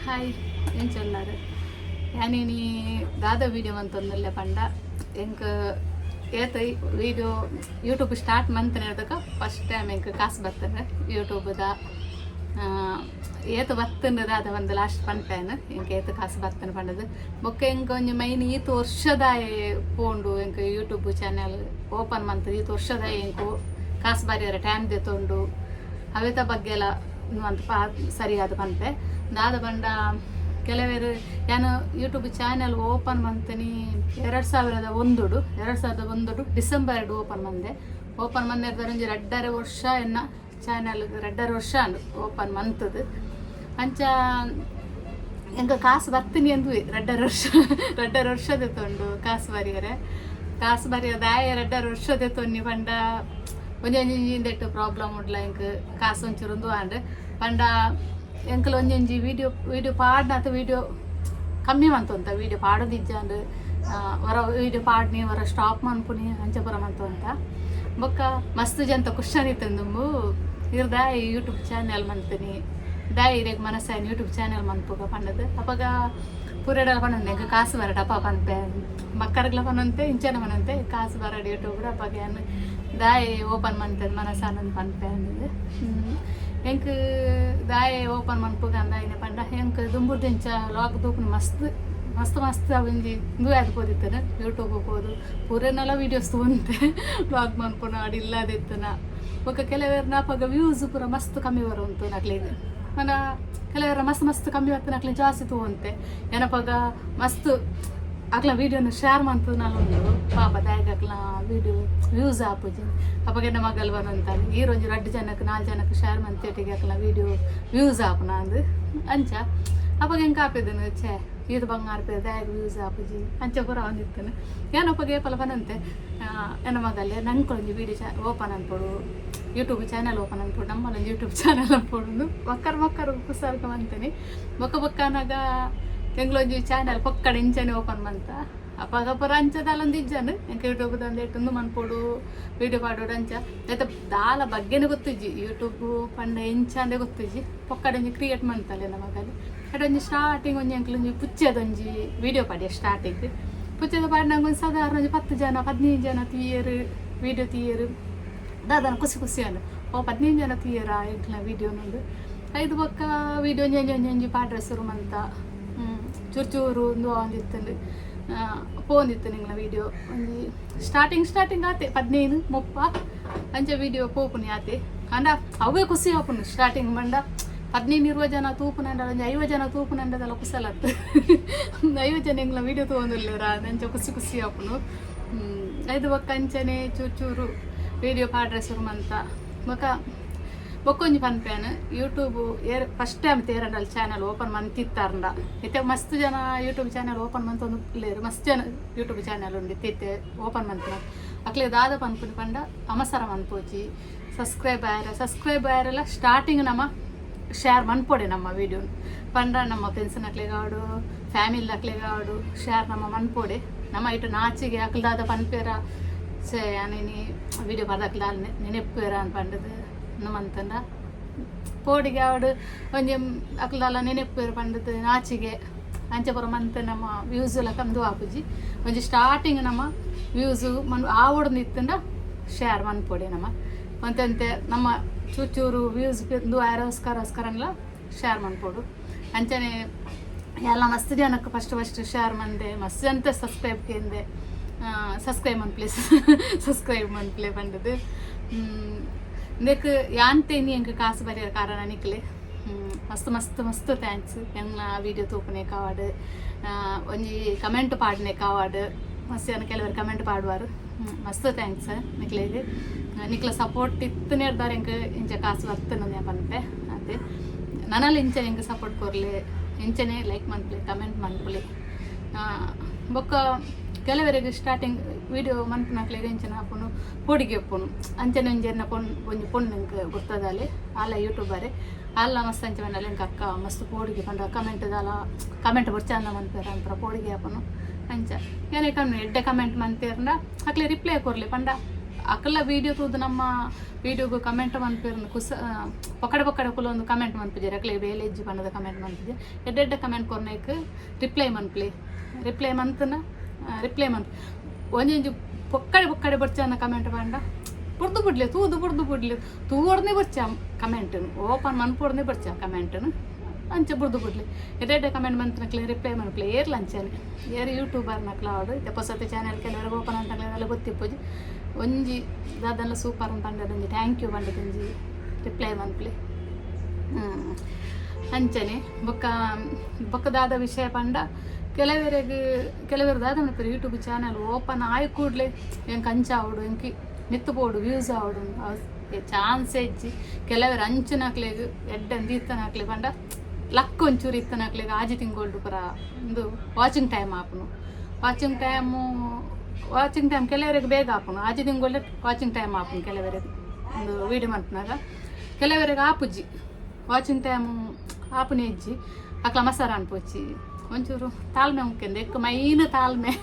Hi, ಎಂಚೊಲ್ಲಾರು? ಯಾನಿನಿ ದಾದ video ಮಂತೊಂದುಲ್ಲೆ ಪಂಡ, ಎಂಕ್ ಏತ್ ವೀಡಿಯೋ ಯೂಟ್ಯೂಬ್ ಸ್ಟಾರ್ಟ್ ಮಂತನೇರ್ದಕ ಫಸ್ಟ್ ಟೈಮ್ ಎಂಕ್ ಕಾಸು ಬತ್ತಂಡ್ ಯೂಟ್ಯೂಬ್ದ. ಏತ್ ಬತ್ತಂಡ್ ದಾದ ಒಂದು ಲಾಸ್ಟ್ ಪನ್ಪೇನ್, ಎಂಕ್ ಏತ್ ಕಾಸು ಬತ್ತಂಡ್ ಪಂಡದು. ಬೊಕ್ಕ ಎಂಕ್ ಒಂಜಿ ಮೈನ್ ಈತ್ ವರ್ಷದಾಯ ಪೋಂಡು ಎಂಕ್ ಯೂಟ್ಯೂಬ್ ಚಾನೆಲ್ ಓಪನ್ ಮಂತ್, ಈತ್ ವರ್ಷದಾಯ ಎಂಕ್ ಕಾಸು ಬರಿಯರೆ ಟೈಮ್ ದೆತೊಂಡು, ಅವೆತ ಬಗ್ಗೆ ಎಲ್ಲ ಮಂತ್ ಪಾ ಸರಿಯಾದ ಪನ್ಪೆ. ದಾದ ಪಂಡ, ಕೆಲವೆರ್ ಯಾನ್ ಯೂಟ್ಯೂಬ್ ಚಾನೆಲ್ ಓಪನ್ ಮಂತನಿ 2001ಡು. 2001ಡು ಡಿಸೆಂಬರ್ಡ್ ಓಪನ್ ಮಂದೆ. ಓಪನ್ ಮಂದೆರ್ದ ಒಂಜಿ 2.5 ವರ್ಷ ಎನ್ನ ಚಾನೆಲ್, 2.5 ವರ್ಷ ಆಂಡ್ ಓಪನ್ ಮಂತದು. ಅಂಚ ಎಂಕ ಕಾಸು ಬತ್ತಿನಿ ಅಂದುವೆ 2.5 ವರ್ಷ, 2.5 ವರ್ಷ ದೆತೊಂಡು ಕಾಸು ಬರಿಯರೆ. ಕಾಸು ಬರಿಯ ದಾಯ 2.5 ವರ್ಷ ದೆತೊನ್ನಿ ಪಂಡ, ಒಂಜಿ ಒಂಜಿ ಇಂದೆಟ್ ಪ್ರಾಬ್ಲಮ್ ಉಡ್ಲ, ಎಂಕ್ ಕಾಸು ಒಂಚೂರು ಉಂದು ಆಂಡ್. ಪಂಡ ಎಂಕಲ್ ಒಂಜೊಂಜಿ ವೀಡಿಯೋ ವೀಡಿಯೋ ಪಾಡ್ನಾತ ವೀಡಿಯೋ ಕಮ್ಮಿ ಮಂತೊಂತ, ವೀಡಿಯೋ ಪಾಡೋದಿಜ್ಜಾಂಡ್. ಹೊರ ವೀಡಿಯೋ ಪಾಡ್ನಿ, ಹೊರ ಸ್ಟಾಪ್ ಮನ್ಪುನಿ, ಅಂಚ ಪೂರ ಮಂತೊಂತ. ಬೊಕ್ಕ ಮಸ್ತ್ ಜನ ಕ್ವಶನ್ ಇತ್ತಂದುಂಬು, ಇರ್ ದಾಯ ಯೂಟ್ಯೂಬ್ ಚಾನೆಲ್ ಮಂತೀನಿ, ದಾಯ ಇರೆಗ್ ಮನಸ್ಸಾಯ್ನ ಯೂಟ್ಯೂಬ್ ಚಾನೆಲ್ ಮನ್ಪುಗ ಪಂಡದು. ಅಪಗ ಪೂರೆಡಲ ಪನೊಂದೆ, ಎಂಕ್ ಕಾಸು ಬರಡ ಅಪ್ಪ ಪನ್ಪೆ. ಮಕ್ಕರ್ಗ್ಲ ಪನೊಂತೆ, ಇಂಚನ ಪನೊಂತೆ, ಕಾಸು ಬರಡ್ ಯೂಟ್ಯೂಬ್, ಅಪಗ ಯಾನ್ ದಾಯ ಓಪನ್ ಮಂತೇನ್ ಮನಸ್ಸಾನಂದ್ ಪನ್ಪೆ ಅಂದದು. ಎಂಕ್ ದಾಯ ಓಪನ್ ಮನ್ಪುಗ ಅಂದಾಯಿನ ಪಂಡ, ಎಂಕ್ ದುಂಬುರ್ದಿಂಚ ವ್ಲಾಗ್ ತೂಪುನ ಮಸ್ತ್ ಮಸ್ತ್ ಮಸ್ತ್ ಒಂಜಿ ಇಂದು ಆದ್ ಪೋದಿತ್ತನ. ಯೂಟ್ಯೂಬ್ ಪೋದು ಪೂರೆನಲ ವೀಡಿಯೋಸ್ ತೂವೊಂತೆ, ವ್ಲಾಗ್ ಮನ್ಪುನ ಅಡಿಲ್ಲದಿತ್ತನ. ಬೊಕ್ಕ ಕೆಲವೆರ್ನ ಅಪಗ ವ್ಯೂಸ್ ಪೂರ ಮಸ್ತ್ ಕಮ್ಮಿ ಬರುಂತು ನಕ್ಲೆಗ್. ಪಂಡ ಕೆಲವೆರ ಮಸ್ತ್ ಮಸ್ತ್ ಕಮ್ಮಿ ಬತ್ತಿನ ಅಕ್ಲೆ ಜಾಸ್ತಿ ತೂವೊಂತೆ. ಏನಪಗ ಮಸ್ತ್ ಅಕ್ಲ ವೀಡಿಯೋನ ಶೇರ್ ಮಂತುನಲ ಉಂಡು. ಪಾಪ ದಾಯೆಗ್ ಅಕ್ಲ ವೀಡಿಯೋ ವ್ಯೂಸ್ ಆಪುಜಿ? ಅಪಗ ಎನ್ನ ಮಗಲ್ ಬರಂತಾಳೆ, ಈರೊಂಜಿ ರಡ್ಡ್ ಜನಕ್ಕೆ ನಾಲ್ಕು ಜನಕ್ಕೆ ಶೇರ್ ಮಂತೇಟಿಗೆ ಅಕ್ಲ ವೀಡಿಯೋ ವ್ಯೂಸ್ ಆಪುನ ಅಂದ್. ಅಂಚ ಅಪಗ ಎಂಕ್ ಆಪೆದನು, ಛೇ, ಈತ್ ಬಂಗಾರ ದಾಯೆಗ್ ವ್ಯೂಸ್ ಆಪುಜಿ, ಅಂಚ ಪೂರ ಒಂದಿತ್ತನು. ಯಾನ್ ಅಪಗ ಏಪಲ ಪನಂತೆ ಎನ್ನ ಮಗಲ್ಲೆ, ನಂಕೊಂಜಿ ವೀಡಿಯೋ ಚಾ ಓಪನ್ ಅನ್ಪೊಡು, ಯೂಟ್ಯೂಬ್ ಚಾನಲ್ ಓಪನ್ ಅನ್ಪೊಡು, ನಮ್ಮಲೊಂಜಿ ಯೂಟ್ಯೂಬ್ ಚಾನಲ್ ಅನ್ಪೊಡು. ಒಕ್ಕರ್ ಮಕ್ಕರ್ ಕುಸಾಲ್ಕ ಮಂತೇನೆ. ಬೊಕ್ಕ ಬೊಕ್ಕ ಅನಾಗ ಎಂಗ್ಲೊಂಜಿ ಚಾನಲ್ ಪೊಕ್ಕಡೆ ಇಂಚನೆ ಓಪನ್ ಮಂತ. ಅಪಗ ಪೂರ ಅಂಚದಾಲೊಂದು ಇಜ್ಜಾನು ಎಂಕ್ ಯೂಟ್ಯೂಬ್ ದಂದ ಮನ್ಪೊಡು, ವೀಡಿಯೋ ಪಾಡೋಡು ಅಂಚ ಐತ ದಾಲ ಬಗ್ಗೆನೇ ಗೊತ್ತಿಜ್ಜಿ. ಯೂಟ್ಯೂಬ್ ಪಂಡ ಎಂಚ ಅಂದೆ ಗೊತ್ತಿಜ್ಜಿ. ಪೊಕ್ಕಡೆ ಒಂಜಿ ಕ್ರಿಯೇಟ್ ಮಂತಲೆ ನಮಗಲ್ಲಿ. ಅಡೊಂಜಿ ಸ್ಟಾರ್ಟಿಂಗ್ ಒಂಜಿ ಎಂಕ್ಲು ಒಂಜಿ ಪುಚ್ಚೆದೊಂಜಿ ವೀಡಿಯೋ ಪಾಡಿಯ. ಸ್ಟಾರ್ಟಿಂಗ್ ಪುಚ್ಚೆದ ಪಾಡಿನಂಗೆ ಒಂಜಿ ಸಾಧಾರಣ ಒಂಜಿ 10 ಜನ 15 ಜನ ತೂಯೆರ್, ವೀಡಿಯೋ ತೂಯೆರ್. ದಾದನ ಖುಷಿ ಖುಷಿ ಅಂದ್, ಓ 15 ಜನ ತೂಯೆರಾ ಎಂಕ್ಲ ವೀಡಿಯೋನೊಂದು. ಐದು ಬೊಕ್ಕ ವೀಡಿಯೋ ಒಂಜಿ ಒಂಜಿ ಒಂಜಿ ಪಾಡ್ರೆ ಶುರು ಮಂತ. ಚೂರು ಚೂರು ಒಂದು ಒಂದಿತ್ತಂಡು ಪೋಂದಿತ್ತು ನಿಂಗ್ಲ ವೀಡಿಯೋ. ಒಂಜಿ ಸ್ಟಾರ್ಟಿಂಗ್ ಸ್ಟಾರ್ಟಿಂಗ್ ಆತೆ, 15 30 ಅಂಚ ವೀಡಿಯೋ ಪೋಪುನಿ ಆತೆ. ಅಂಡ ಅವೇ ಖುಷಿ ಆಪುಂಡು. ಸ್ಟಾರ್ಟಿಂಗ್ ಮಂಡ 15 20 ಜನ ತೂಪುನಂಡ, ಒಂಜಿ 50 ಜನ ತೂಪುನಂಡದಲ್ಲ ಕುಸಲತ್ತು. 50 ಜನ ಎಂಗ್ಲ ವೀಡಿಯೋ ತೂವೊಂದುಲ್ಲೆರಾ ಅಂಚ ಖುಷಿ ಖುಷಿ ಆಪುಂಡು. ಐದು ಬೊಕ್ಕ ಅಂಚನೆ ಚೂರು ಚೂರು ವೀಡಿಯೋ ಪಾಡ್ರೆ ಶುರು ಮಂತ. ಬೊಕ್ಕ ಬೊಕ್ಕೊಂಜಿ ಪನ್ಪೇನು, ಯೂಟ್ಯೂಬ್ ಏರ್ ಫಸ್ಟ್ ಟೈಮ್ ತೇರಂಡಲ್ ಚಾನಲ್ ಓಪನ್ ಮಂತಿತ್ತಾರಂಡ, ಇತ್ತೆ ಮಸ್ತ್ ಜನ ಯೂಟ್ಯೂಬ್ ಚಾನಲ್ ಓಪನ್ ಮಂತೊಂದು ಉಲ್ಲೆರ್. ಮಸ್ತ್ ಜನ ಯೂಟ್ಯೂಬ್ ಚಾನಲ್ ಉಂಡು ಇತ್ತೆ ಇತ್ತೆ ಓಪನ್ ಮಂತಿನ. ಅಕ್ಲೆ ದಾದ ಪನ್ಪುನಿ ಪಂಡ, ಅವಸರ ಮನ್ಪೋಚಿ. ಸಬ್ಸ್ಕ್ರೈಬ್ ಆಯರ, ಸಬ್ಸ್ಕ್ರೈಬ್ ಆಯರೆಲ್ಲ ಸ್ಟಾರ್ಟಿಂಗ್ ನಮ್ಮ ಶೇರ್ ಮನ್ಪೊಡೆ ನಮ್ಮ ವೀಡಿಯೋ. ಪಂಡ ನಮ್ಮ ಫ್ರೆಂಡ್ಸ್ ನಕ್ಲೆಗಾಡು, ಫ್ಯಾಮಿಲಿ ನಕ್ಲೆಗಾಡು ಶೇರ್ ನಮ್ಮ ಮನ್ಪೊಡೆ. ನಮ್ಮ ಇಟ್ಟು ನಾಚಿಗೆ ಅಕ್ಲ್ದಾದ ಪನ್ಪೇರ, ಸೇ ಯಾನಿನಿ ವೀಡಿಯೋ ಬರ್ದಕ್ಲ ನೆನೆಪ್ಪೇರ ಅಂತ ಪಂಡದು ಮಂತಂಡ ಪೋಡಿಗೆ ಆವಡು, ಒಂಜಿ ಅಕ್ಲ್ದಾಲ ನೆನೆಪ್ಪೇರು ಪಂಡದು ನಾಚಿಗೆ ಅಂಚ ಪೂರ ಮಂತ್ ನಮ್ಮ ವ್ಯೂಸ್ ಎಲ್ಲ ಕಂದು ಆಪುಜಿ. ಒಂಜಿ ಸ್ಟಾರ್ಟಿಂಗ್ ನಮ್ಮ ವ್ಯೂಸು ಮನ್ ಆವೊಡು ಇತ್ತಂಡ ಶೇರ್ ಮನ್ಪೊಡೆ ನಮ್ಮ. ಒಂತೆಂತೆ ನಮ್ಮ ಚೂರು ಚೂರು ವ್ಯೂಸ್ ಇಂದು ಆರೋಸ್ಕರ ಶೇರ್ ಮನ್ಪೊಡು. ಅಂಚನೆ ಎಲ್ಲ ಮಸ್ತ್ ಜನಕ್ಕೆ ಫಸ್ಟ್ ಫಸ್ಟ್ ಶೇರ್ ಮಂದೆ, ಮಸ್ತ್ ಜನತೆ ಸಬ್ಸ್ಕ್ರೈಬ್ ಕೇಂದೆ, ಸಬ್ಸ್ಕ್ರೈಬ್ ಮನ್ಪ್ಲೆ, ಸಬ್ಸ್ಕ್ರೈಬ್ ಮನ್ಪ್ಲೆ ಪಂಡದು. ಇಂದೆಕ್ ಯಾಂತೇನಿ ಎಂಕ್ ಕಾಸು ಬರಿಯರ ಕಾರಣ ನಿಕ್ಲೆ. ಮಸ್ತ್ ಮಸ್ತ್ ಮಸ್ತ್ thanks. ಎಂಗ್ಲ ವೀಡಿಯೋ ತೂಪುನೆ ಕಾವಾಡು, ಒಂಜಿ ಕಮೆಂಟ್ ಪಾಡನೆ ಕಾವಾಡು. ಮಸ್ತ್ ಜನ ಕೆಲವರು ಕಮೆಂಟ್ ಪಾಡುವಾರು. ಮಸ್ತ್ thanks ನಿಕ್ಲೆಗ್. ನಿಕ್ಲ ಸಪೋರ್ಟ್ ಇತ್ತು ನೇರ್ದಾರ ಎಂಕ್ ಇಂಚ ಕಾಸು ಬರ್ತನ ಪನ್ಪೆ ಅತೆ. ನನಲ ಇಂಚ ಎಂಕ್ ಸಪೋರ್ಟ್ ಕೊರ್ಲೆ, ಇಂಚನೆ ಲೈಕ್ ಮನ್ಪುಲೆ, ಕಮೆಂಟ್ ಮನ್ಪುಲೆ. ಬೊಕ್ಕ ಕೆಲವರಿಗೆ ಸ್ಟಾರ್ಟಿಂಗ್ ವೀಡಿಯೋ ಮನ್ಪುನಕ್ಲೆಗ್ ಎಂಚಿನ ಆಪುಂಡು, ಪೋಡಿಗೆ ಉಪ್ಪುನು. ಅಂಚನೆ ಒಂಜಿ ಎನ್ನ ಪೊಣ್ಣು, ಒಂಜಿ ಪೊಣ್ಣು ಎಂಕ್ ಗೊತ್ತದಾಲೆ, ಆಲ ಯೂಟ್ಯೂಬರೇ. ಅಲ್ಲ ಮಸ್ತ್ ಅಂಚ ಪಂಡಲೆ, ಎಂಕ್ ಅಕ್ಕ ಮಸ್ತ್ ಪೋಡಿಗೆ ಪಂಡ, ಕಮೆಂಟ್ ದಾಲ ಕಮೆಂಟ್ ಬೊಡ್ಚಂದ ಮನ್ಪೆರ ಅಂತರ ಪೋಡಿಗೆ ಆಪುನು. ಅಂಚ ಏನೇ ಕಮ್ಮಿ ಎಡ್ಡೆ ಕಮೆಂಟ್ ಮಂತೇರ್ಂಡ ಅಕ್ಲೆ ರಿಪ್ಲೈ ಕೊರ್ಲಿ ಪಂಡ. ಅಕಲ ವೀಡಿಯೋ ತೂದು ನಮ್ಮ ವೀಡಿಯೋಗು ಕಮೆಂಟ್ ಮನ್ಪೇರು. ಕುಸ ಪೊಕ್ಕಡೆ ಪೊಕ್ಕಡೆ ಕುಲೊಂದು ಕಮೆಂಟ್ ಮನ್ಪುಜೆರ್. ಅಕ್ಲೆ ಬೇಲೆ ಇಜ್ಜಿ ಪಂಡದ ಕಮೆಂಟ್ ಮನ್ಪುಜೆ. ಎಡ್ಡೆ ಎಡ್ಡೆ ಕಮೆಂಟ್ ಕೊರ್ನೇಕ್ ರಿಪ್ಲೈ ಮನ್ಪ್ಲೆ. ರಿಪ್ಲೈ ಮಂತನ ರಿಪ್ಲೈ ಮನ್ಪ್. ಒಂಜೊಂಜಿ ಪೊಕ್ಕಡೆ ಪೊಕ್ಕಡೆ ಬೊಡ್ಚಾನ ಕಮೆಂಟ್ ಪಂಡ ಬುಡ್ದು ಬುಡ್ಲೆ, ತೂದು ಬುಡ್ದು ಬುಡ್ಲೆ. ತೂವೊಡ್ನೆ ಬೊಡ್ಚ ಕಮೆಂಟ್, ಓಪನ್ ಮನ್ಪೊಡ್ನೆ ಬೊಡ್ಚ ಕಮೆಂಟ್ನು. ಅಂಚ ಬುಡ್ದು ಬುಡ್ಲೆ. ಎಡ್ಡೆ ಎಡ್ಡೆ ಕಮೆಂಟ್ ಮಂತ್ನಕ್ಲೆ ರಿಪ್ಲೈ ಮನ್ಪ್ಲೆ. ಏರ್ಲ ಅಂಚನೆ ಏರ್ ಯೂಟ್ಯೂಬರ್ ನಕ್ಲ ಆವಡ್, ಇತ್ತೆ ಪೊಸತ್ ಚಾನೆಲ್ ಕೆಲವರಿಗೆ ಓಪನ್ ಅಂತ ಗೊತ್ತಿಪ್ಪುಜಿ. ಒಂಜಿ ದಾದಲ್ಲ ಸೂಪರ್ ಅಂತ ಪಂಡದ ಒಂಜಿ thank you ಪಂಡದ ಒಂಜಿ ರಿಪ್ಲೈ ಮನ್ಪ್ಲೆ. ಅಂಚನೆ ಬೊಕ್ಕ ಬೊಕ್ಕ ದಾದ ವಿಷಯ ಪಂಡ, ಕೆಲವರಿಗೆ ಕೆಲವರು ದಾದ ಮನ್ಪೆರ್, ಯೂಟ್ಯೂಬ್ ಚಾನೆಲ್ ಓಪನ್ ಆಯ್ ಕೂಡ್ಲೆ ಎಂಕ್ ಅಂಚ ಆವೊಡು, ಎಂಕ್ ಮಿತ್ತ್ ಪೋಡು, ವ್ಯೂಸ್ ಆವೊಡು, ಚಾನ್ಸ್ ಇಜ್ಜಿ. ಕೆಲವರು ಅಂಚಿನಕ್ಲೆಗ್ ಎಡ್ಡೆ ಇತ್ತನಕ್ಲೆ ಪಂಡ ಲಕ್ ಒಂಚೂರು ಇತ್ತನಕ್ಲೆಗ್ 6 ತಿಂಗೊಳ್ಡು ಪೂರ ಉಂದು ವಾಚಿಂಗ್ ಟೈಮ್ ಆಪುನು. ವಾಚಿಂಗ್ ಟೈಮ್ ಕೆಲವರಿಗೆ ಬೇಗ ಆಪುನು. 6 ತಿಂಗೊಳ್ಡೆ ವಾಚಿಂಗ್ ಟೈಮ್ ಆಪುನು ಕೆಲವರಿಗೆ ಒಂದು ವೀಡಿಯೋ ಮನ್ಪುನಾಗ. ಕೆಲವರಿಗೆ ಆಪುಜಿ, ವಾಚಿಂಗ್ ಟೈಮು ಆಪುನೆ ಇಜ್ಜಿ. ಅಕ್ಲ ಮಸಾರ ಅನ್ಪೊಚ್ಚಿ, ಒಂಚೂರು ತಾಳ್ಮೆ ಮುಖ್ಯ. ಎಕ್ ಮೈನ್ ತಾಳ್ಮೆ.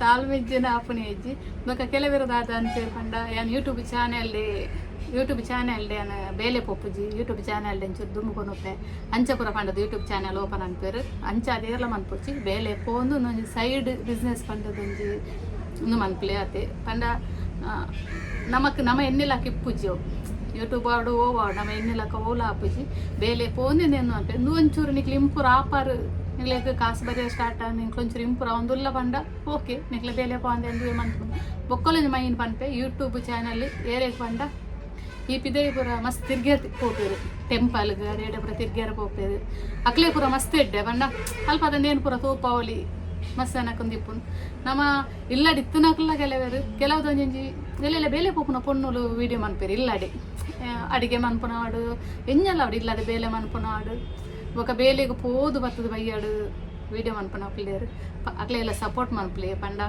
ತಾಳ್ಮೆ ಇಜ್ಜಿನ ಆಪುನೆ ಇಜ್ಜಿ. ಬೊಕ್ಕ ಕೆಲವರು ದಾದ ಅಂತೇಳಿ ಪಂಡ, ಯಾನ್ ಯೂಟ್ಯೂಬ್ ಚಾನೆಲ್ ಯಾನ್ ಬೇಲೆ ಪೋಪುಜಿ, ಯೂಟ್ಯೂಬ್ ಚಾನೆಲ್ ಒಂಚೂರು ದುಂಬು ಕೊನೊಪೆ, ಅಂಚ ಪೂರ ಪಂಡದು ಯೂಟ್ಯೂಬ್ ಚಾನೆಲ್ ಓಪನ್ ಅನ್ಪೇರು. ಅಂಚ ಅದೇರ್ಲ ಮನ್ಪೊಚ್ಚಿ. ಬೇಲೆ ಪೋಂದು ಒಂಜಿ ಸೈಡ್ ಬಿಸ್ನೆಸ್ ಪಂಡದು ಒಂಜಿ ಉಂದು ಮನ್ಪುಲೆ ಅತೆ. ಪಂಡ ನಮಕ್ ನಮ ಎನ್ನಿಲಕ ಇಪ್ಪುಜಿ ಅವು. ಯೂಟ್ಯೂಬ್ ಆವಡ್, ಓ ಆವಡ್, ನಮ ಎನ್ನಿಲಕ ಓಲ ಆಪುಜಿ. ಬೇಲೆ ಪೋಂದಿನ ಅನ್ಪೆ. ಉಂದು ಒಂಚೂರು ನಿಕ್ಲು ಇಂಪ್ರೂವ್ ಆಪಾರು, ನಿಕ್ಲೆಗ್ ಕಾಸು ಬರಿಯ ಸ್ಟಾರ್ಟ್ ಆಂಡ್ ನಿಕ್ಲು ಒಂಚೂರು ಇಂಪ್ರೂವ್ ಆವೊಂದುಲ್ಲ ಪಂಡ ಓಕೆ, ನಿಕ್ಲೆ ಬೇಲೆ ಪೋಂದೆ ಅಂದು ಮನ್ಪು. ಬೊಕ್ಕೊಲೊಂಜಿ ಮೈನ್ ಪನ್ಪೆ, ಯೂಟ್ಯೂಬ್ ಚಾನಲ್ ಏರೆಗ್ ಪಂಡ, ಈ ಪಿದಯಿ ಪೂರ ಮಸ್ತ್ ತಿರ್ಗ್ಯಾರ ಪೋಪೆರು, ಟೆಂಪಲ್ಗ್ ಅಡೆ ಪೂರ ತಿರ್ಗ್ಯಾರ ಪೋಪೆರು. ಅಕ್ಲೆ ಪೂರ ಮಸ್ತ್ ಎಡ್ಡೆ. ಪಂಡ ಅಲ್ಪ ಅದನ್ನೇನು ಪೂರ ತೋಪಾವಲಿ, ಮಸ್ತ್ ಅನಕೊಂದಿಪ್ಪುನು. ನಮ ಇಲ್ಲಡ್ ಇತ್ತನಕ್ಲ ಕೆಲವರು ಕೆಲವ್ದೊಂಜೊಂಜಿ ಎಲ್ಲೆಲ್ಲ ಬೇಲೆ ಪೋಪುನ ಪೊಣ್ಣುಲು ವೀಡಿಯೋ ಮನ್ಪೆರು. ಇಲ್ಲಡೆ ಅಡಿಗೆ ಮನ್ಪುನಾಡು, ಎಂಜಲ ಆವಡ್, ಇಲ್ಲಡೆ ಬೇಲೆ ಮನ್ಪುನಾಡು, ಬೊಕ ಬೇಲೆಗ್ ಪೋದು ಬತ್ತದ ಬಯ್ಯಾಡು ವೀಡಿಯೋ ಮನ್ಪುನ ಅಕ್ಲೇರ್. ಅಕ್ಲೆಲ್ಲ ಸಪೋರ್ಟ್ ಮನ್ಪುಲೆ. ಪಂಡ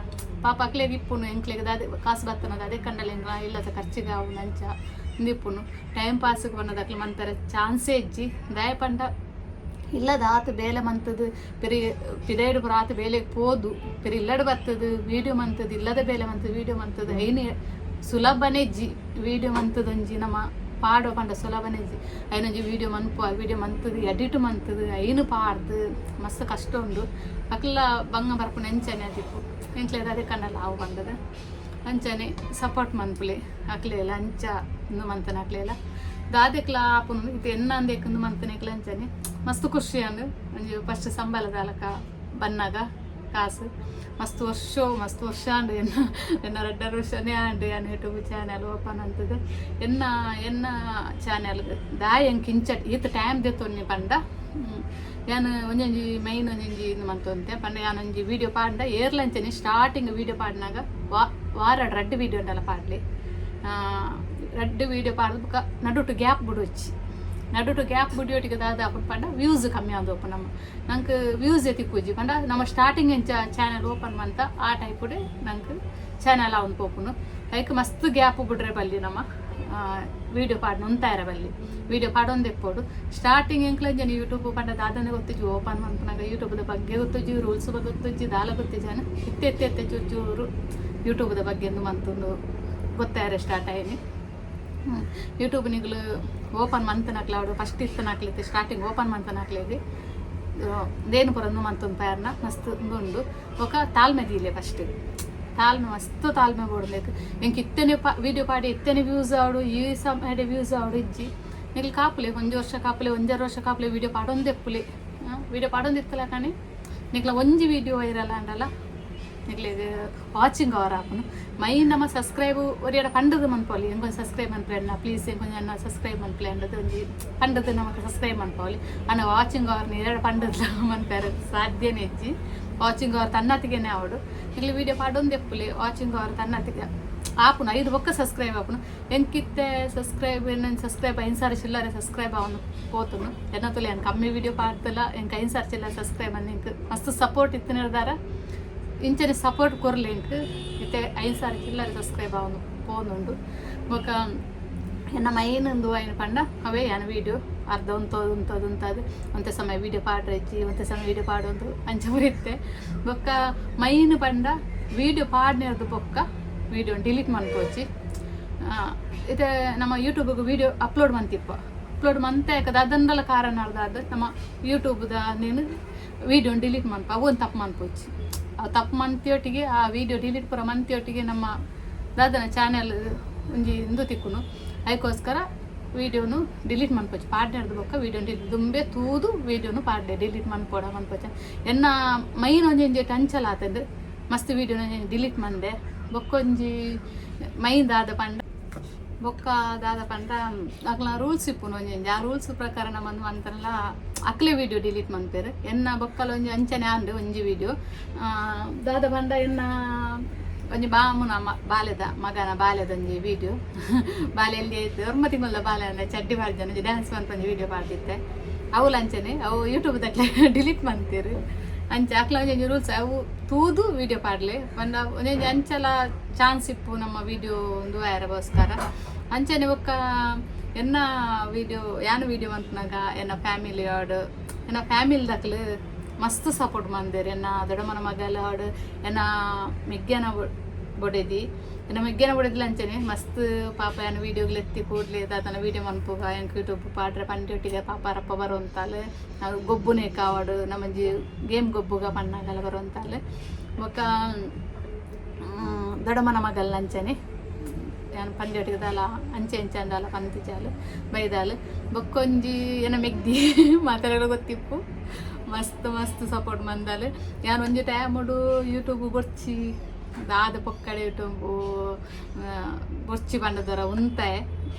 ಪಾಪ ಅಕ್ಲೆಗ್ ಇಪ್ಪುನು ಎಂಕ್ಲೆಗ್ ದಾದೆ ಕಾಸು ಬತ್ತನದ ಅದೇ ಕಂಡಲ ಎಂಕ್ಲ ಇಲ್ಲದ ಖರ್ಚಿಗೆ ಆವುನು ಅಂಚ ಇಂದಿಪ್ಪುನು. ಟೈಮ್ ಪಾಸ್ಗೆ ಪನ್ನದ ಅಕ್ಲೆ ಮನ್ಪೆರೆ ಚಾನ್ಸೇ ಇಜ್ಜಿ. ದಾಯೆ ಪಂಡ ಇಲ್ಲದ ಆತ್ ಬೇಲೆ ಮಂತದು, ಪೆರಿ ಪಿದೈಡ್ ಪೂರ ಆತ್ ಬೇಲೆಗ್ ಪೋದು ಪೆರಿ ಇಲ್ಲಡ್ ಬತ್ತದು ವೀಡಿಯೋ ಮಂತದು, ಇಲ್ಲದ ಬೇಲೆ ಮಂತದು ವೀಡಿಯೋ ಮಂತದು ಐನೆ ಸುಲಭನೇ ಇಜ್ಜಿ. ವೀಡಿಯೋ ಮಂತದೊಂಜಿ ನಮ ಪಾಡುವ ಪಂಡ ಸುಲಭನೇ ಇಜ್ಜಿ. ಐನೊಂಜಿ ವೀಡಿಯೋ ಮನ್ಪುವ, ವೀಡಿಯೋ ಮಂತದು, ಎಡಿಟ್ ಮಂತದು, ಐನು ಪಾಡ್ದು ಮಸ್ತ್ ಕಷ್ಟ ಉಂಡು. ಅಕ್ಲ ಬಂಗ ಬರ್ಪುನ ಎಂಚನೆ ಅದಿಪ್ಪು. ಎಂಕ್ಲೆಗ್ ಅದೇ ಕಂಡಲ ಆವು ಪಂಡದ. ಅಂಚನೆ ಸಪೋರ್ಟ್ ಮನ್ಪುಲೆ ಅಕ್ಲೆಲ. ಅಂಚ ಉಂದು ಮಂತನ ಅಕ್ಲೆಲ ದಾದೆಕ್ಲ ಆಪುನು. ಇತ್ತೆ ಎನ್ನಂದೇಕ್ ಉಂದು ಮಂತನೆಕ್ಲ ಅಂಚನೆ ಮಸ್ತ್ ಖುಷಿ ಅಂದ್. ಒಂಜಿ ಫಸ್ಟ್ ಸಂಬಳದ ಅಲಕ ಬನ್ನಾಗ ಕಾಸು ಮಸ್ತ್ ವರ್ಷ, ಮಸ್ತ್ ವರ್ಷ ಆಂಡ್. ಎನ್ನ ಎನ್ನ ರಡ್ಡರ ವರ್ಷನೇ ಆಂಡ್ ಯಾನ್ ಯೂಟ್ಯೂಬ್ ಚಾನೆಲ್ ಓಪನ್ ಅಂತದು. ಎನ್ನ ಎನ್ನ ಚಾನೆಲ್ ದಾಯ ಎಂಕ್ ಇಂಚ ಈತ್ ಟೈಮ್ ದೆತ್ತೊನ್ನಿ ಪಂಡ, ಯಾನ್ ಒಂಜೊಂಜಿ ಮೈನ್ ಒಂಜೊಂಜಿ ಇಂದು ಮಂತೊಂತೆ ಪಂಡ, ಯಾನ್ ಒಂಜಿ ವೀಡಿಯೋ ಪಾಡ್ಂಡ ಏರ್ಲಂಚನೆ ಸ್ಟಾರ್ಟಿಂಗ್ ವೀಡಿಯೋ ಪಾಡ್ನಾಗ ವಾರ ರಡ್ಡ್ ವೀಡಿಯೋ ಉಂಡಲ ಪಾಡ್ಲಿ. ರಡ್ಡ್ ವೀಡಿಯೋ ಪಾಡ್ದು ಬೊಕ ನಡುಟು ಗ್ಯಾಪ್ ಬುಡೊಚ್ಚಿ. ನಡುಟು ಗ್ಯಾಪ್ ಬುಡಿಯೋಟಿಗೆ ದಾದ ಆಪುಂಡು ಪಂಡ, ವ್ಯೂಸ್ ಕಮ್ಮಿ ಆವೊಂದು ನಮ್ಮ. ನಂಕ್ ವ್ಯೂಸ್ ತಿಕ್ಕುಜಿ. ಪಂಡ ನಮ್ಮ ಸ್ಟಾರ್ಟಿಂಗ್ ಎಂಚ ಚಾನೆಲ್ ಓಪನ್ ಮಂತ ಆ ಟೈಪುಡೆ ನಂಕ್ ಚಾನೆಲ್ ಆವೊಂದು ಪೋಪುಂಡು. ಐಕ್ ಮಸ್ತ್ ಗ್ಯಾಪ್ ಬುಡ್ರೆ ಬಲ್ಲಿ, ನಮ್ಮ ವೀಡಿಯೋ ಪಾಡ್ನ ಉಂತಾಯರ ಬಲ್ಲಿ, ವೀಡಿಯೋ ಪಾಡೊಂದು ಇಪ್ಪೊಡು. ಸ್ಟಾರ್ಟಿಂಗ್ ಎಂಕ್ಲ ಅಂಚನೆ ಯೂಟ್ಯೂಬ್ ಪಂಡ ದಾದನೆ ಗೊತ್ತಿಜ್ಜಿ. ಓಪನ್ ಮನ್ಪುನಾಗ ಯೂಟ್ಯೂಬ್ದ ಬಗ್ಗೆ ಗೊತ್ತಿಜ್ಜಿ, ರೂಲ್ಸ್ ಬಗ್ಗೆ ಗೊತ್ತಿಜ್ಜಿ, ದಾಲ ಗೊತ್ತಿಜ್ಜಿ. ಇತ್ತೆ ಇತ್ತೆ ಇತ್ತೆ ಚೂರು ಚೂರು ಯೂಟ್ಯೂಬ್ದ ಬಗ್ಗೆ ಎಂದು ಮಂತೊಂದು ಗೊತ್ತಾಯರೆ ಸ್ಟಾರ್ಟ್ ಆಯ್ನಿ. ಯೂಟ್ಯೂಬ್ ನಿಗುಲು ಓಪನ್ ಮಂತನಕ್ಲೆ ಅವಡು, ಫಸ್ಟ್ ಇತ್ತನಕ್ಲೆ ಸ್ಟಾರ್ಟಿಂಗ್ ಓಪನ್ ಮಂತನಕ್ಲೆಗ್ ದೇನು ಪೂರ ಉಂದು ಮಂತೊಂದು ಪ್ಯಾರ್ನ ಮಸ್ತ್ ಉಂದು ಉಂಡು. ಬೊಕ ತಾಳ್ಮೆ ದೀಲೆ. ಫಸ್ಟ್ ತಾಳ್ಮೆ, ಮಸ್ತ್ ತಾಳ್ಮೆ ಬೋಡ್ಬೇಕು. ಎಂಕ್ ಇತ್ತನೆ ವೀಡಿಯೋ ಪಾಡಿ ಇತ್ತನೆ ವ್ಯೂಸ್ ಆವಡು, ಈ ಸಮಯಡೆ ವ್ಯೂಸ್ ಆವಡು ಇಜ್ಜಿ. ನಿಕ್ಲ್ ಕಾಪುಲೆ, ಒಂಜಿ ವರ್ಷ ಕಾಪುಲೆ, ಒಂಜರ ವರ್ಷ ಕಾಪುಲೆ, ವೀಡಿಯೋ ಪಾಡೊಂದು ಎಪ್ಪುಲೆ. ವೀಡಿಯೋ ಪಾಡೊಂದು ಇತ್ತಲ ಕಾಣಿ ನಿಕ್ಲ ಒಂಜಿ ವೀಡಿಯೋ ವೈರಲ್ ಆಂಡಲ ನಿಕ್ಲೆಗ್ ವಾಚಿಂಗ್ ಅವರ್ ಆಪುನು. ಮೈನ್ ನಮ್ಮ ಸಬ್ಸ್ಕ್ರೈಬ್ ಒರಿಯಡ ಪಂಡದು ಮನ್ಪೊಲಿ. ಎಂಕೊಂಜಿ ಸಬ್ಸ್ಕ್ರೈಬ್ ಮನ್ಪುಲೆ ಅಣ್ಣ, ಪ್ಲೀಸ್, ಎಂಕೊಂಜಿ ಅಣ್ಣ ಸಬ್ಸ್ಕ್ರೈಬ್ ಮನ್ಪುಲೆ ಅಂಡದು ಒಂಜಿ ಪಂಡದು ನಮಕ್ ಸಬ್ಸ್ಕ್ರೈಬ್ ಮನ್ಪೊಲಿ. ಅಣ್ಣ ವಾಚಿಂಗ್ ಅವರ್ ಎರಡು ಪಂಡದ್ಲ ಮನ್ಪೆರೆ ಸಾಧ್ಯನೇ ಇಜ್ಜಿ. ವಾಚಿಂಗ್ ಅವರ್ ತನ್ನತಿಗೆನೆ ಆವಡು. ನಿಕ್ಲೆ ವೀಡಿಯೋ ಪಾಡೊಂದು ಎಪ್ಪುಲೆ, ವಾಚಿಂಗ್ ಅವರ್ ತನ್ನತಿಗೆ ಆಪುನು. ಐದು ಬೊಕ್ಕ ಸಬ್ಸ್ಕ್ರೈಬ್ ಆಪುನು. ಎಂಕಿತ್ತೆ ಸಬ್ಸ್ಕ್ರೈಬ್ ಎನ್ನ ಸಬ್ಸ್ಕ್ರೈಬ್ 5,000 ಚಿಲ್ಲರೆ ಸಬ್ಸ್ಕ್ರೈಬ್ ಆವೊಂದು ಪೋತುನು. ಎನ್ನ ತುಲೆ ಎಂಕ್ ಕಮ್ಮಿ ವೀಡಿಯೋ ಪಾಡ್ತಲ ಎಂಕ್ 5,000 ಚಿಲ್ಲರೆ ಸಬ್ಸ್ಕ್ರೈಬ್ ಅಂದ್. ಎಂಕ್ ಮಸ್ತ್ ಸಪೋರ್ಟ್ ಇತ್ತಿನಿರ್ದಾರ. ಇಂಚನೆ ಸಪೋರ್ಟ್ ಕೊರ್ಲೆ ಎಂಕ್. ಇತ್ತೆ 5,000 ಚಿಲ್ಲರೆ ಸಬ್ಸ್ಕ್ರೈಬ್ ಆವೊಂದು ಪೋನುಂಡು. ಬೊಕ ಎನ್ನ ಮೈನ್ ಉಂದು ಐನ್ ಪಂಡ ಅವೇ ಯಾನ್ ವೀಡಿಯೋ ಅರ್ಧ ಉಂತೋದು ಉಂತೋದು ಉಂತಾದು, ಒಂತೆ ಸಮಯ ವೀಡಿಯೋ ಪಾಡ್ರೆಜ್ಜಿ, ಒಂತೆ ಸಮಯ ವೀಡಿಯೋ ಪಾಡೊಂದು ಅಂಚ ಇತ್ತೆ. ಬೊಕ್ಕ ಮೈನ್ ಪಂಡ ವೀಡಿಯೋ ಪಾಡ್ನೆರ್ದು ಬೊಕ್ಕ ವೀಡಿಯೋ ಡಿಲೀಟ್ ಮನ್ಪೊಚ್ಚಿ. ಇತ್ತೆ ನಮ್ಮ ಯೂಟ್ಯೂಬ್ಗೆ ವೀಡಿಯೋ ಅಪ್ಲೋಡ್ ಮಂತಿಪ್ಪ. ಅಪ್ಲೋಡ್ ಮಂತೆ ದಾದಂಡಲ ಕಾರಣ ಅರ್ಧ ನಮ್ಮ ಯೂಟ್ಯೂಬ್ದ ನೀನು ವೀಡಿಯೋ ಡಿಲೀಟ್ ಮನ್ಪ. ಅವು ಒಂದು ತಪ್ಪು ಮನ್ಪೊಚ್ಚಿ. ಆ ತಪ್ಪು ಮಂತಿಯೊಟ್ಟಿಗೆ, ಆ ವೀಡಿಯೋ ಡಿಲೀಟ್ ಪೂರ ಮಂತಿಯೊಟ್ಟಿಗೆ ನಮ್ಮ ದಾದನ ಚಾನೆಲ್ ಒಂಜಿ ಇಂದು ತಿಕ್ಕುನು. ಅದಕ್ಕೋಸ್ಕರ ವೀಡಿಯೋನು ಡಿಲೀಟ್ ಮನ್ಪೊಚ್ಚಿ. ಪಾಡ್ನೆ ಬೊಕ್ಕ ವೀಡಿಯೋ ಡಿಲೀಟ್ ದುಂಬೆ ತೂದು ವೀಡಿಯೋನು ಪಾಡ್ಡೆ ಡಿಲೀಟ್ ಮನ್ಪೋಡ ಮನ್ಪೊಚ್ಚ. ಎನ್ನ ಮೈನ್ ಒಂಜಿ ಒಂಜಿ ಟಂಚಲ್ ಆತಂದು ಮಸ್ತ್ ವೀಡಿಯೋನ ಡಿಲೀಟ್ ಮಂದೆ. ಬೊಕ್ಕೊಂಜಿ ಮೈನ್ ದಾದ ಪಂಡ, ಬೊಕ್ಕ ದಾದ ಪಂಡ, ಅಕ್ಲ ರೂಲ್ಸ್ ಇಪ್ಪುನು ಒಂಜಿ. ಆ ರೂಲ್ಸ್ ಪ್ರಕಾರ ನಮ್ಮ ಮಂತಲ್ಲ ಅಕ್ಲೆ ವೀಡಿಯೋ ಡಿಲೀಟ್ ಮನ್ಪೇರು. ಎನ್ನ ಬೊಕ್ಕಲ ಒಂಜಿ ಅಂಚನೆ ಆಂಡ್. ಒಂಜಿ ವೀಡಿಯೋ ದಾದ ಪಂಡ, ಎನ್ನ ಒಂಜಿ ಬಾಮುನ ಬಾಲೆದ ಮಗನ ಬಾಲೆದ ಒಂಜಿ ವೀಡಿಯೋ. ಬಾಲೆ ಎಲ್ಲಿ ಆಯ್ತು, 9 ತಿಂಗಳ ಬಾಲೆ ಅಂಡ ಚಡ್ಡಿ ಪಾಡ್ಜನ ಒಂಜಿ ಡ್ಯಾನ್ಸ್ ಒಂಜಿ ವೀಡಿಯೋ ಪಾಡ್ದಿತ್ತೆ. ಅವು ಅಂಚನೆ ಅವು ಯೂಟ್ಯೂಬ್ ದಕ್ಲೆ ಡಿಲೀಟ್ ಮಂತೀರು. ಅಂಚ ಅಕ್ಲ ಒಂಜಿ ರೂಲ್ಸ್, ಅವು ತೂದು ವೀಡಿಯೋ ಪಾಡ್ಲೆ ಪಂಡ ಒಂಜೊಂಜಿ ಅಂಚಲ ಚಾನ್ಸ್ ಇಪ್ಪು ನಮ್ಮ ವೀಡಿಯೋ ಒಂದು ಆಯರಗೋಸ್ಕರ. ಅಂಚನೆ ಬೊಕ್ಕ ಎನ್ನ ವೀಡಿಯೋ, ಯಾನ್ ವೀಡಿಯೋ ಮನ್ಪುನಗ ಎನ್ನ ಫ್ಯಾಮಿಲಿ ಆಡ್, ಎನ್ನ ಫ್ಯಾಮಿಲಿ ದಕ್ಲು ಮಸ್ತ್ ಸಪೋರ್ಟ್ ಮಂದೇರು. ಎನ್ನ ದೊಡ್ಡಮ್ಮನ ಮಗಲ ಆಡ್, ಎನ್ನ ಮೆಗ್ಯನ ಬೊಡೆದಿ, ಎನ್ನ ಮೆಗ್ಯನ ಬೊಡೆದಿಲ ಅಂಚನೆ ಮಸ್ತ್ ಪಾಪ ಯಾನ್ ವೀಡಿಯೋಗ್ಲು ಎತ್ತಿ ಕೂಡ್ಲೆ ದಾದನ ವೀಡಿಯೋ ಮನ್ಪುಗ, ಎಂಕ್ ಯೂಟ್ಯೂಬ್ ಪಾಡ್ರೆ ಪಂಡಿ ಪಾಪ ರಪ್ಪ ಬರುವಂತಾಲ್. ನಾವು ಗೊಬ್ಬುನೆ ಕಾವಡು ನಮ್ಮಂಜಿ ಗೇಮ್ ಗೊಬ್ಬುಗ ಪಣ್ಣಾಗಲ ಬರುವಂತಾಲ್. ಬೊಕ್ಕ ದೊಡ್ಡಮ್ಮನ ಮಗಲ್ ಅಂಚನೆ ಯಾನ್ ಪಂಡ್ಯೊಟ್ಟಿಗೆ ದಾಲ ಅಂಚೆ ಅಂಚೆ ಅಂದಾಲ ಪಂತಿಜಾಲು ಬೈದಾಲ್. ಬೊಕ್ಕೊಂಜಿ ಏನ ಮೆಗ್ದಿ ಮಾತೆರೆಗ್ಲ ಗೊತ್ತಿಪ್ಪು, ಮಸ್ತ್ ಮಸ್ತ್ ಸಪೋರ್ಟ್ ಮಂದಾಲ್. ಯಾನ್ ಒಂಜಿ ಟೈಮುಡು ಯೂಟ್ಯೂಬ್ ಬೊರ್ಚಿ, ದಾದ ಪೊಕ್ಕಡೆ ಯೂಟ್ಯೂಬ್ ಬೊರ್ಚಿ ಪಂಡದರ ಉಂತಾಯೆ.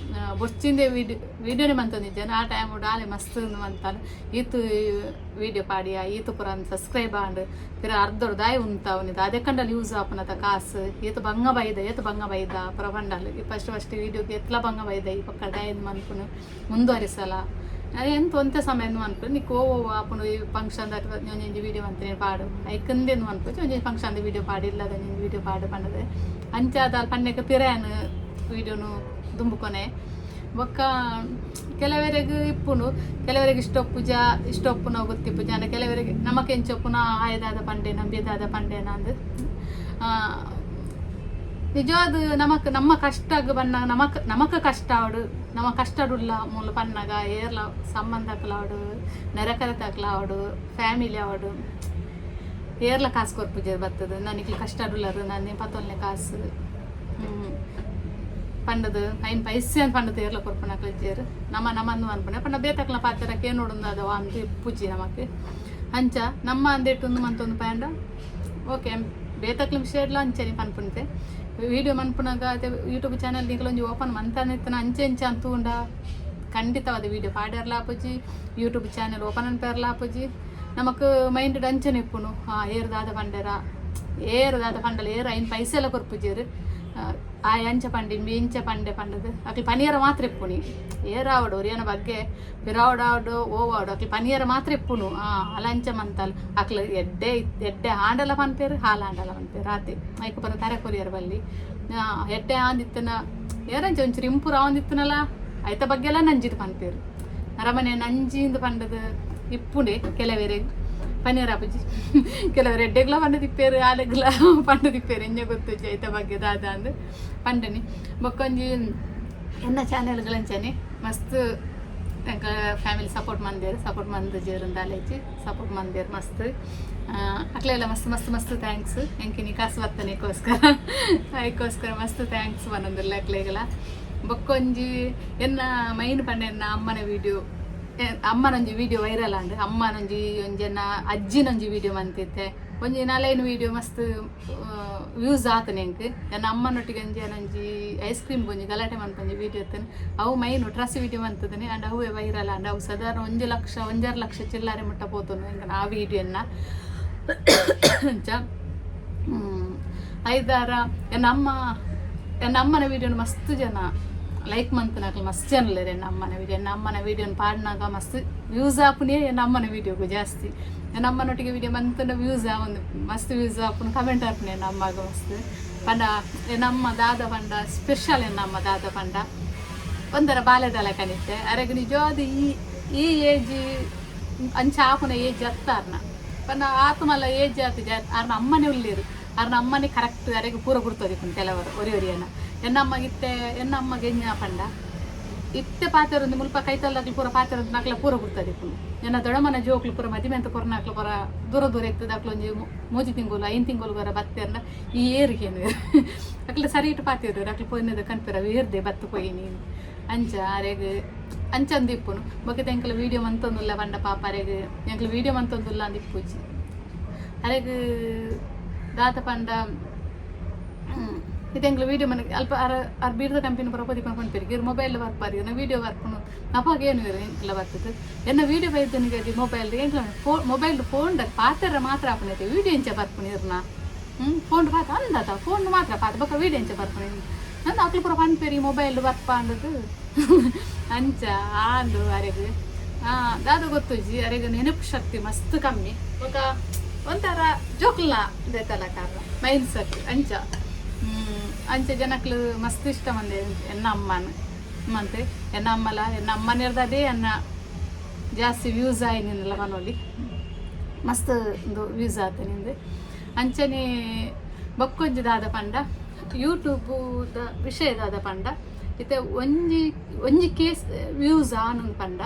ಬೊರ್ಚಿಂದೆ ವೀಡಿಯೋ ವೀಡಿಯೋನೇ ಮಂತೊಂದಿಜ್ಜಾನ. ಆ ಟೈಮ್ ಆಲೆ ಮಸ್ತ್ ಮಂತಾಲ್, ಈತು ವೀಡಿಯೋ ಪಾಡಿಯ, ಈತು ಪೂರ ಸಬ್ಸ್ಕ್ರೈಬ್ ಆಂಡ್, ಪಿರ ಅರ್ಧೊಡು ದಾಯಿ ಉಂತಾವನಿ, ದಾದೆ ಕಂಡಲ್ ಯೂಸ್ ಆಪುನತ ಕಾಸು, ಏತು ಬಂಗ ಬೈದ, ಏತು ಬಂಗ ಬೈದ ಪುರ ಪಂಡಲ್. ಈ ಫಸ್ಟ್ ಫಸ್ಟ್ ವೀಡಿಯೋಗೆ ಎತ್ಲ ಬಂಗ ಬೈದ, ಈ ಪಕ್ಕ ದಾಯನ್ ಮನ್ಪುನು ಮುಂದುವರಿಸಲ. ಅದೇ ಎಂತ ಒಂತೆ ಸಮಯ ಮನ್ಪು, ನಿಕ್ ಓ ಆಪುಂಡು. ಈ ಫಂಕ್ಷನ್ ಒಂಜೊಂಜಿ ವೀಡಿಯೋ ಮಂತ್ರಿ ಪಾಡು, ಐಕಂದೇನು ಮನ್ಪು, ಒಂಜೊಂಜಿ ಫಂಕ್ಷನ್ ವೀಡಿಯೋ ಪಾಡು, ಇಲ್ಲದ ಒಂಜೊಂಜಿ ವೀಡಿಯೋ ಪಾಡು ಪಂಡದೆ. ಅಂಚಾದ ಪಣ್ಣೆಗೆ ಪಿರಾನ್ ವೀಡಿಯೋನು ದುಂಬುಕೊನೆ. ಬೊಕ್ಕ ಕೆಲವರೆಗ್ ಇಪ್ಪುಂಡು, ಕೆಲವರಿಗೆ ಇಷ್ಟೊಪ್ಪುಜ. ಇಷ್ಟೊಪ್ಪುನ ಗೊತ್ತಿಪ್ಪುಜ ಅಂಡ ಕೆಲವರಿಗೆ ನಮಕ್ ಎಂಚೊಪ್ಪುನ ಆಯದಾದ ಪಂಡೇನ ಬೇದಾದ ಪಂಡೇನ ಅಂದ್. ನಿಜವಾದ ನಮಕ್ ನಮ್ಮ ಕಷ್ಟಗ್ ಬನ್ನಾಗ ನಮಕ್ ನಮಕ್ ಕಷ್ಟ ಆವಡು, ನಮ್ಮ ಕಷ್ಟಡುಲ್ಲ ಮೂಲು ಪನ್ನಾಗ ಏರ್ಲ ಸಂಬಂಧಕ್ಲಾವಡು, ನೆರೆಕರೆತಾಕ್ಲಾವಡು, ಫ್ಯಾಮಿಲಿ ಆವಡು, ಏರ್ಲ ಕಾಸು ಕೊರ್ಪುಜೆರ್ ಬತ್ತದ. ನನಗೆ ಕಷ್ಟಡುಲ್ಲರು ನಾನು ಪತ್ತೊಲ್ನೆ ಕಾಸು ಪಂಡದು ಐನ್ ಪೈಸೆ ಅಂತ ಪಂಡದು ಏರ್ಲ ಕೊರ್ಪುನಕ್ಲು ನಮ್ಮ ನಮ್ಮಂದು ಅನ್ಪುಣೆ ಪಂಡ. ಬೇತಕ್ಲ ಪಾತೆರಕ್ಕೆ ನೋಡುಂದು ಅದು ಅಂದು ಪೂಜಿ ನಮಕ್. ಅಂಚ ನಮ್ಮ ಅಂದೆಟ್ಟು ಮಂತೊಂದು ಪ್ಯಾಂಡ ಓಕೆ. ಬೇತಕ್ಲ ವಿಷಯಡ್ಲ ಅಂಚನೆ ಪನ್ಪುಂತೆ. ವೀಡಿಯೋ ಮನ್ಪುನಾಗ ಅದೇ ಯೂಟ್ಯೂಬ್ ಚಾನಲ್ ನಿಕಲ ಒಂಜಿ ಓಪನ್ ಮಂತಾನೆ ಇತ್ತನ ಅಂಚೆ ಅಂಚೆ ಅಂತೂಂಡ ಖಂಡಿತವಾದ ವೀಡಿಯೋ ಪಾಡ್ಯರ್ಲ ಆಪುಜಿ, ಯೂಟ್ಯೂಬ್ ಚಾನಲ್ ಓಪನ್ ಅನ್ಪೇರ್ಲ ಆಪುಜಿ. ನಮಕ್ ಮೈಂಡ್ ಅಂಚನೆ ಇಪ್ಪುನು. ಏರ್ ದಾದ ಪಂಡೆರ, ಏರ್ ದಾದ ಪಂಡಲ, ಏರ್ ಐನ್ ಪೈಸೆ ಎಲ್ಲ ಕೊರ್ಪುಜೆರ್, ಆ ಅಂಚ ಪಂಡೆ ಇಂಚ ಪಂಡೆ ಪಂಡದು ಅಕ್ಲು ಪನಿಯರ ಮಾತ್ರ ಇಪ್ಪುನಿ. ಏರಾವಡು ಒರಿಯನ ಬಗ್ಗೆ ಪಿರಾವಡಾವಡು ಓವಾಡು ಅಕ್ಲು ಪನಿಯರ ಮಾತ್ರ ಇಪ್ಪುನು. ಅಲಂಚ ಮಂತಲ್ ಅಕ್ಲು ಎಡ್ಡೆ ಎಡ್ಡೆ ಆಂಡಲ ಪನ್ಪೇರು, ಹಾಲು ಆಂಡಲ ಪನ್ಪೇರು. ರಾತಿ ಐಕ್ ಪರ ತರೆ ಕೊರಿಯರ್ ಬಲ್ಲಿ. ಎಡ್ಡೆ ಆಂದಿತ್ತನ ಏರಂಚ ಒಂಚೂರು ಇಂಪುರ್ ಆವಂದಿತ್ತನಲ್ಲ, ಐತ ಬಗ್ಗೆ ಎಲ್ಲ ನಂಜಿದು ಪನ್ಪೇರು. ಅರಮನೆ ನಂಜಿಂದು ಪಂಡದು ಇಪ್ಪುಂಡೆ. ಕೆಲವೇರೆ ಪನೀರ್ ಆಪುಜಿ. ಕೆಲವರು ಎಡ್ಡೆಗ್ಲ ಪಂಡ ತಿಪ್ಪೇರು, ಆಲೆಗ್ಲ ಪಂಡ ತಿಪ್ಪೇರು. ಎಂಜ ಗೊತ್ತುಜಿ ಐತ ಬಗ್ಗೆ ದಾದ ಅಂದ್ ಪಂಡನಿ. ಬೊಕ್ಕೊಂಜಿ ಎನ್ನ ಚಾನೆಲ್ಗಳಂಚನೆ ಮಸ್ತ್ ಎಂಕ ಫ್ಯಾಮಿಲಿ ಸಪೋರ್ಟ್ ಮಂದೇರು. ಸಪೋರ್ಟ್ ಮಂದು ಜೇರುಂದಾಲೇಚಿ ಸಪೋರ್ಟ್ ಮಂದೇರು ಮಸ್ತ್. ಅಕ್ಲೆಲ್ಲ ಮಸ್ತ್ ಮಸ್ತ್ ಮಸ್ತ್ thanks. ಎಂಕಿನಿ ಕಾಸು ಬತ್ತನೆಗೋಸ್ಕರ, ಐಕೋಸ್ಕರ ಮಸ್ತ್ thanks ಪನೊಂದುಲ್ಲ ಅಕ್ಲೆಗಲ. ಬೊಕ್ಕೊಂಜಿ ಎನ್ನ ಮೈನ್ ಪಂಡ ಎನ್ನ ಅಮ್ಮನ ವೀಡಿಯೋ. ಅಮ್ಮನೊಂಜಿ ವೀಡಿಯೋ ವೈರಲ್ ಆಂಡ್. ಅಮ್ಮನೊಂಜಿ, ಒಂಜಿ ಎನ್ನ ಅಜ್ಜಿನೊಂಜಿ ವೀಡಿಯೋ ಮಂತಿತ್ತೆ. ಒಂಜಿ ನಾಲೈನ್ ವೀಡಿಯೋ ಮಸ್ತ್ ವ್ಯೂಸ್ ಆತನೆ ಎಂಕ್. ಎನ್ನ ಅಮ್ಮನೊಟ್ಟಿಗೆ ಒಂಜಿ ಏನೊಂಜಿ ಐಸ್ ಕ್ರೀಮ್ ಒಂಜಿ ಗಲಾಟೆ ಮನ್ಪೊಂಜಿ ವೀಡಿಯೋ ಇತ್ತನೆ. ಅವು ಮೈನ್ ಟ್ರಸ್ ವೀಡಿಯೋ ಮಂತದನೆ ಅಂಡ್ ಅವುವೆ ವೈರಲ್ ಆಂಡ್. ಅವು ಸಾಧಾರಣ 1 ಲಕ್ಷ, 1.5 ಲಕ್ಷ ಚಿಲ್ಲರೆ ಮುಟ್ಟ ಪೋತುಂಡು ಎಂಕನ ಆ ವೀಡಿಯೋನ. ಅಂಚ ಐದಾರ ಎನ್ನ ಅಮ್ಮ, ಎನ್ನ ಅಮ್ಮನ ವೀಡಿಯೋನ ಮಸ್ತ್ ಜನ ಲೈಕ್ ಮಂತನಕ್ಲು ಮಸ್ತ್ ಜನ ಉಲ್ಲೆರ್. ಎನ್ನ ಅಮ್ಮನ ವೀಡಿಯೋ, ಎನ್ನ ಅಮ್ಮನ ವೀಡಿಯೋನ ಪಾಡ್ನಾಗ ಮಸ್ತ್ ವ್ಯೂಸ್ ಆಪುನೇ ಎನ್ನ ಅಮ್ಮನ ವೀಡಿಯೋಗು ಜಾಸ್ತಿ. ಎನ್ನ ಅಮ್ಮನೊಟ್ಟಿಗೆ ವೀಡಿಯೋ ಮಂತನ ವ್ಯೂಸ್ ಒಂದು ಮಸ್ತ್ ವ್ಯೂಸ್ ಆಪುನು, ಕಮೆಂಟ್ ಆಪುನೆ ಎನ್ನ ಅಮ್ಮಗ ಮಸ್ತ್. ಪಂಡ ಎನ್ನ ಅಮ್ಮ ದಾದ ಪಂಡ ಸ್ಪೆಷಲ್. ಎನ್ನ ಅಮ್ಮ ದಾದ ಪಂಡ ಒಂದರ ಬಾಲ್ಯದಲ್ಲ ಕನಿತ್ತೆ. ಅರೆಗ್ ನಿಜವಾದ ಈ ಈ ಏಜ್ ಅಂಚ ಆಪುನ ಏಜ್ ಅತ್ತಾರ್ನ. ಪಂಡ ಆತು ಮಲ್ಲ ಏಜ್ ಆತು ಆರ್ನ ಅಮ್ಮನೇ ಉಲ್ಲೇರು. ಆರ್ನ ಅಮ್ಮನೇ ಕರೆಕ್ಟ್ ಅರೆಗ್ ಪೂರ ಗುರ್ತದಿಪ್ಪುನು. ಕೆಲವರು ಒರಿ ಒರಿಯನ ಎನ್ನಮ್ಮ ಇತ್ತೆ ಎನ್ನಮ್ಮ ಎಂಜ ಪಂಡ ಇತ್ತೆ ಪಾತೆರೊಂದು ಮುಲ್ಪ ಕೈತಲ್ದಕ್ಲು ಪೂರ ಪಾತೆರೊಂದು ನಕ್ಲ ಪೂರ ಗುರ್ತದಿಪ್ಪುನು. ಎನ್ನ ದೊಡಮನ ಜೋಕ್ಲು ಪೂರ ಮದಿಮೆ ಅಂತ ಕೊರ್ನಕ್ಲು ಪೂರ ದೂರ ದೂರ ಇತ್ತದ. ಅಕ್ಲು ಒಂಜಿ 3 ತಿಂಗಳು 5 ತಿಂಗಳು ಬರ ಬತ್ತೆರ್ನ ಈ ಏರಿಗೆ ಅಕ್ಲು ಸರಿ ಇಟ್ಟು ಪಾತೆರು. ಅಕ್ಲು ಪೋಯಿನದ ಕನ್ಪೆರ ಏರ್ದೆ ಬತ್ತು ಪೋಯಿನಿ ಅಂಚ ಅರೆಗ್ ಅಂಚಂದು ಇಪ್ಪುನು. ಬೊಕ್ಕ ಎಂಕಲ್ ವೀಡಿಯೋ ಮಂತೊಂದುಲ್ಲ ಪಂಡ ಪಾಪ ಅರೆಗ್ ಎಂಕಲ್ ವೀಡಿಯೋ ಮಂತೊಂದುಲ್ಲ ಅಂದ್ ಇಪ್ಪುಜಿ ಅರೆಗ್. ದಾತ ಪಂಡ ಇದು ಎಂಕ್ಲ ವೀಡಿಯೋ ಮನೆ ಅಲ್ಪ ಅರ ಅರ್ ಬೀರ್ದ ಕಂಪನಿ ಬರೋ ಪದಿ ಪನ್ಪೆರ್ ಇರ್ ಮೊಬೈಲ್ ಬರ್ಪಾರಿ ವೀಡಿಯೋ ಬರ್ಪುನು. ಅಪಾಗ ಏನು ಎಂಕ್ಲ ಬರ್ತದೆ ಎನ್ನ ವೀಡಿಯೋ ಬೈದನಿಗೆ ಮೊಬೈಲ್ ಎಂಕ್ಲ ಫೋ ಮೊಬೈಲ್ ಫೋನ್ ಪಾತೆರ ಮಾತ್ರ ಆಪುನೈತೆ. ವೀಡಿಯೋ ಎಂಚ ಬರ್ಪುನಿ ಇರ್ನ? ಫೋನ್ ಪಾತ ಅಂದತ ಫೋನ್ ಮಾತ್ರ ಪಾತ ಬೊಕ್ಕ ವೀಡಿಯೋ ಎಂಚ ಬರ್ಪುನಿ ಅಂದ್ ಅಕ್ಲು ಪೂರ ಪನ್ಪೆರ್. ಈ ಮೊಬೈಲ್ ಬರ್ಪ ಅಂದದು ಅಂಚ ಆಂದು ಅರೆಗ್ ದಾದ ಗೊತ್ತುಜಿ. ಅರೆಗ್ ನೆನಪು ಶಕ್ತಿ ಮಸ್ತ್ ಕಮ್ಮಿ. ಬೊಕ ಒಂಥರ ಜೋಕ್ಲ್ನ ದೆತಲ ಕಾರಣ ಮೈಂಡ್ ಸೆಟ್ ಅಂಚ. ಅಂಚ ಜನಕ್ಲು ಮಸ್ತ್ ಇಷ್ಟ ಮಂದೆ ಎನ್ನ ಅಮ್ಮನ ಮಂತೆ. ಎನ್ನ ಅಮ್ಮಲ ಎನ್ನ ಅಮ್ಮನಿರ್ದದೇ ಎನ್ನ ಜಾಸ್ತಿ ವ್ಯೂಸ್ ಆಯ್ನಿಲ್ಲ ಮನೋಲಿ. ಮಸ್ತ್ ಒಂದು ವ್ಯೂಸ್ ಆತ ನಿಂದು. ಅಂಚನೆ ಬೊಕ್ಕೊಂಜಿ ದಾದ ಪಂಡ ಯೂಟ್ಯೂಬ್ ದ ವಿಷಯ ದಾದ ಪಂಡ ಇತ್ತೆ ಒಂಜಿ ಒಂಜಿ ಕೇಸ್ ವ್ಯೂಸ್ ಆನಂದ್ ಪಂಡ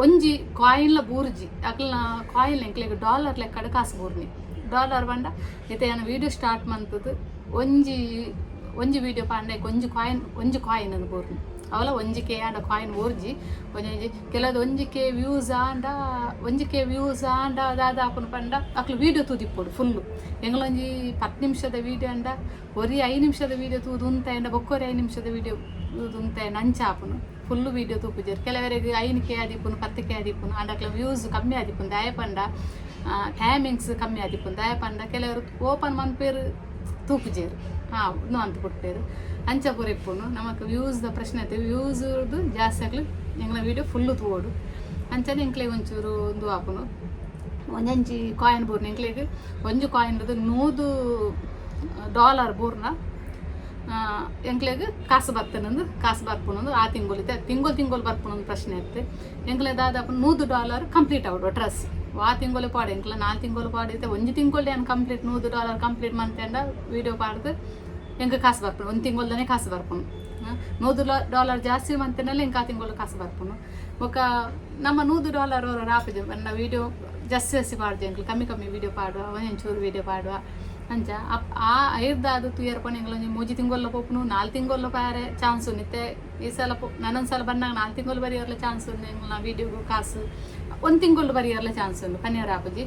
ಒಂಜಿ ಕಾಯಿನ್ಲ ಬೂರ್ಜಿ. ಅಕ್ಲ್ನ ಕಾಯಿನ್ ಎಂಕ್ಲೆಗ್ ಡಾಲರ್ ಲೆಕ್ಕಡ್ ಕಾಸು ಬೂರ್ನಿ. ಡಾಲರ್ ಪಂಡ ಇತ್ತೆ ಯಾನ್ ವೀಡಿಯೋ ಸ್ಟಾರ್ಟ್ ಮಂತುದು ಒಂಜಿ ಒಂಜಿ ವೀಡಿಯೋ ಪಾಂಡ ಒಂಜಿ ಕಾಯಿನ್, ಒಂಜಿ ಕಾಯಿನ್ ಅಂದ್ ಬೂರ್ನಿ. ಅವಲ ಒಂಜಿ ಕೆ ಆಂಡ ಕಾಯಿನ್ ಬೂರ್ಜಿ. ಒಂಜಿ ಕೆಲವು 1K views ಆಂಡ, 1K views ಆಂಡ ದಾದ ಆಪುಂಡು ಪಂಡ ಅಕ್ಲು ವೀಡಿಯೋ ತೂದಿಪ್ಪೊಡು ಫುಲ್ಲು. ಎಂಗ್ಲೊಂಜಿ 10 ನಿಮಿಷದ ವೀಡಿಯೋ ಅಂಡ ಒರಿ 5 ನಿಮಿಷದ ವೀಡಿಯೋ ತೂದು ಉಂತಾಯಂಡ ಬೊಕ್ಕೊರಿ 5 ನಿಮಿಷದ ವೀಡಿಯೋ ತೂದು ಉಂತಾಯಂಡ ಅಂಚ ಆಪುಂಡು. ಫುಲ್ಲು ವೀಡಿಯೋ ತೂಪುಜೆರ್. ಕೆಲವರೆಗ್ 5K ಆದಿಪ್ಪುನು, 10K ಆದಿಪ್ಪುನು. ಆಂಡ ಅಕ್ಲ ವ್ಯೂಸ್ ಕಮ್ಮಿ ಆದಿಪ್ಪುನು. ದಾಯೆ ಪಂಡ ಟೈಮಿಂಗ್ಸ್ ಕಮ್ಮಿ ಆದಿಪ್ಪುನು. ದಾಯೆ ಪಂಡ ಕೆಲವರು ಓಪನ್ ಮನ್ಪೇರು, ತೂಪುಜೆರ್, ಹಾಂ ಅಂತ ಕೊಡ್ಪೇರು. ಅಂಚ ಪೂರ ಇಪ್ಪುನು. ನಮಕ್ ವ್ಯೂಸ್ ದ ಪ್ರಶ್ನೆ ಐತೆ. ವ್ಯೂಸ್ ಜಾಸ್ತಿ ಆಗ್ಲಿ ಎಂಗ್ಲ ವೀಡಿಯೋ ಫುಲ್ಲು ತೂವೊಡು. ಅಂಚನೆ ಎಂಕ್ಲೆಗ್ ಒಂಚೂರು ಉಂದು ಆಪುನು. ಒಂಜೊಂಜಿ ಕಾಯಿನ್ ಬೂರ್ನ ಎಂಕ್ಲೆಗ್ ಒಂಜಿ ಕಾಯಿನ್ 100 ಡಾಲರ್ ಬೂರ್ನ ಎಂಕ್ಲೆಗ್ ಕಾಸು ಬರ್ತನಂದು, ಕಾಸು ಬರ್ಪುನಂದು. ಆ ತಿಂಗಳು ತಿಂಗಳು ತಿಂಗಳು ಬರ್ಪುನಂದು ಪ್ರಶ್ನೆ ಇತ್ತು. ಎಂಕ್ಲೆ ದಾದಪ್ಪ 100 ಡಾಲರ್ ಕಂಪ್ಲೀಟ್ ಆವಡು ಡ್ರೆಸ್ ವಾ ತಿಂಗಳು ಪಾಡು. ಎಂಕ್ಲ 4 ತಿಂಗಳು ಪಾಡಿತ್ತೆ. ಒಂಜಿ ತಿಂಗಳು ಏನು ಕಂಪ್ಲೀಟ್ 100 ಡಾಲರ್ ಕಂಪ್ಲೀಟ್ ಮಂತೆಂಡ ವೀಡಿಯೋ ಪಾಡ್ದು ಎಂಕ್ ಕಾಸು ಬರ್ಪುನು. ಒಂದು ತಿಂಗಳ್ದಾನೆ ಕಾಸು ಬರ್ಪುನು. 100 ಡಾಲರ್ ಜಾಸ್ತಿ ಮಂತೆನಲ್ಲ ಎಂಕ್ ಆ ತಿಂಗಳು ಕಾಸು ಬರ್ಪುನು. ಬೊಕ್ಕ ನಮ್ಮ 100 ಡಾಲರ್ ರಾಪುಜಿ. ನನ್ನ ವೀಡಿಯೋ ಜಾಸ್ತಿ ಜಾಸ್ತಿ ಪಾಡ್ದು ಎಂಕ್ಲು ಕಮ್ಮಿ ಕಮ್ಮಿ ವೀಡಿಯೋ ಪಾಡುವ, ಒಂಚೂರು ವೀಡಿಯೋ ಪಾಡುವ ಅಂಚ. ಆ ಐರ್ದಾದ್ ತೂಯರ್ ಪಂಡ ಎಂಕ್ಲ ಒಂಜಿ 3 ತಿಂಗೊಲ್ಲ ಪೋಪುನು, 4 ತಿಂಗೊಲ್ಲ ಪಾರೆ ಚಾನ್ಸ್ ಉಂಡು. ಇತ್ತೆ ಈ ಸಲ ಪೋ ನನೊಂದು ಸಲ ಬನ್ನಾಗ 4 ತಿಂಗಳು ಬರಿಯರ್ಲ ಚಾನ್ಸ್ ಉಂಡು. ಎಂಕ್ಲ ವೀಡಿಯೋಗು ಕಾಸು ಒಂದು ತಿಂಗಳು ಬರಿಯರ್ಲ ಚಾನ್ಸ್ ಉಂಡು. ಪನಿಯರ್ ಆಪುಜಿ.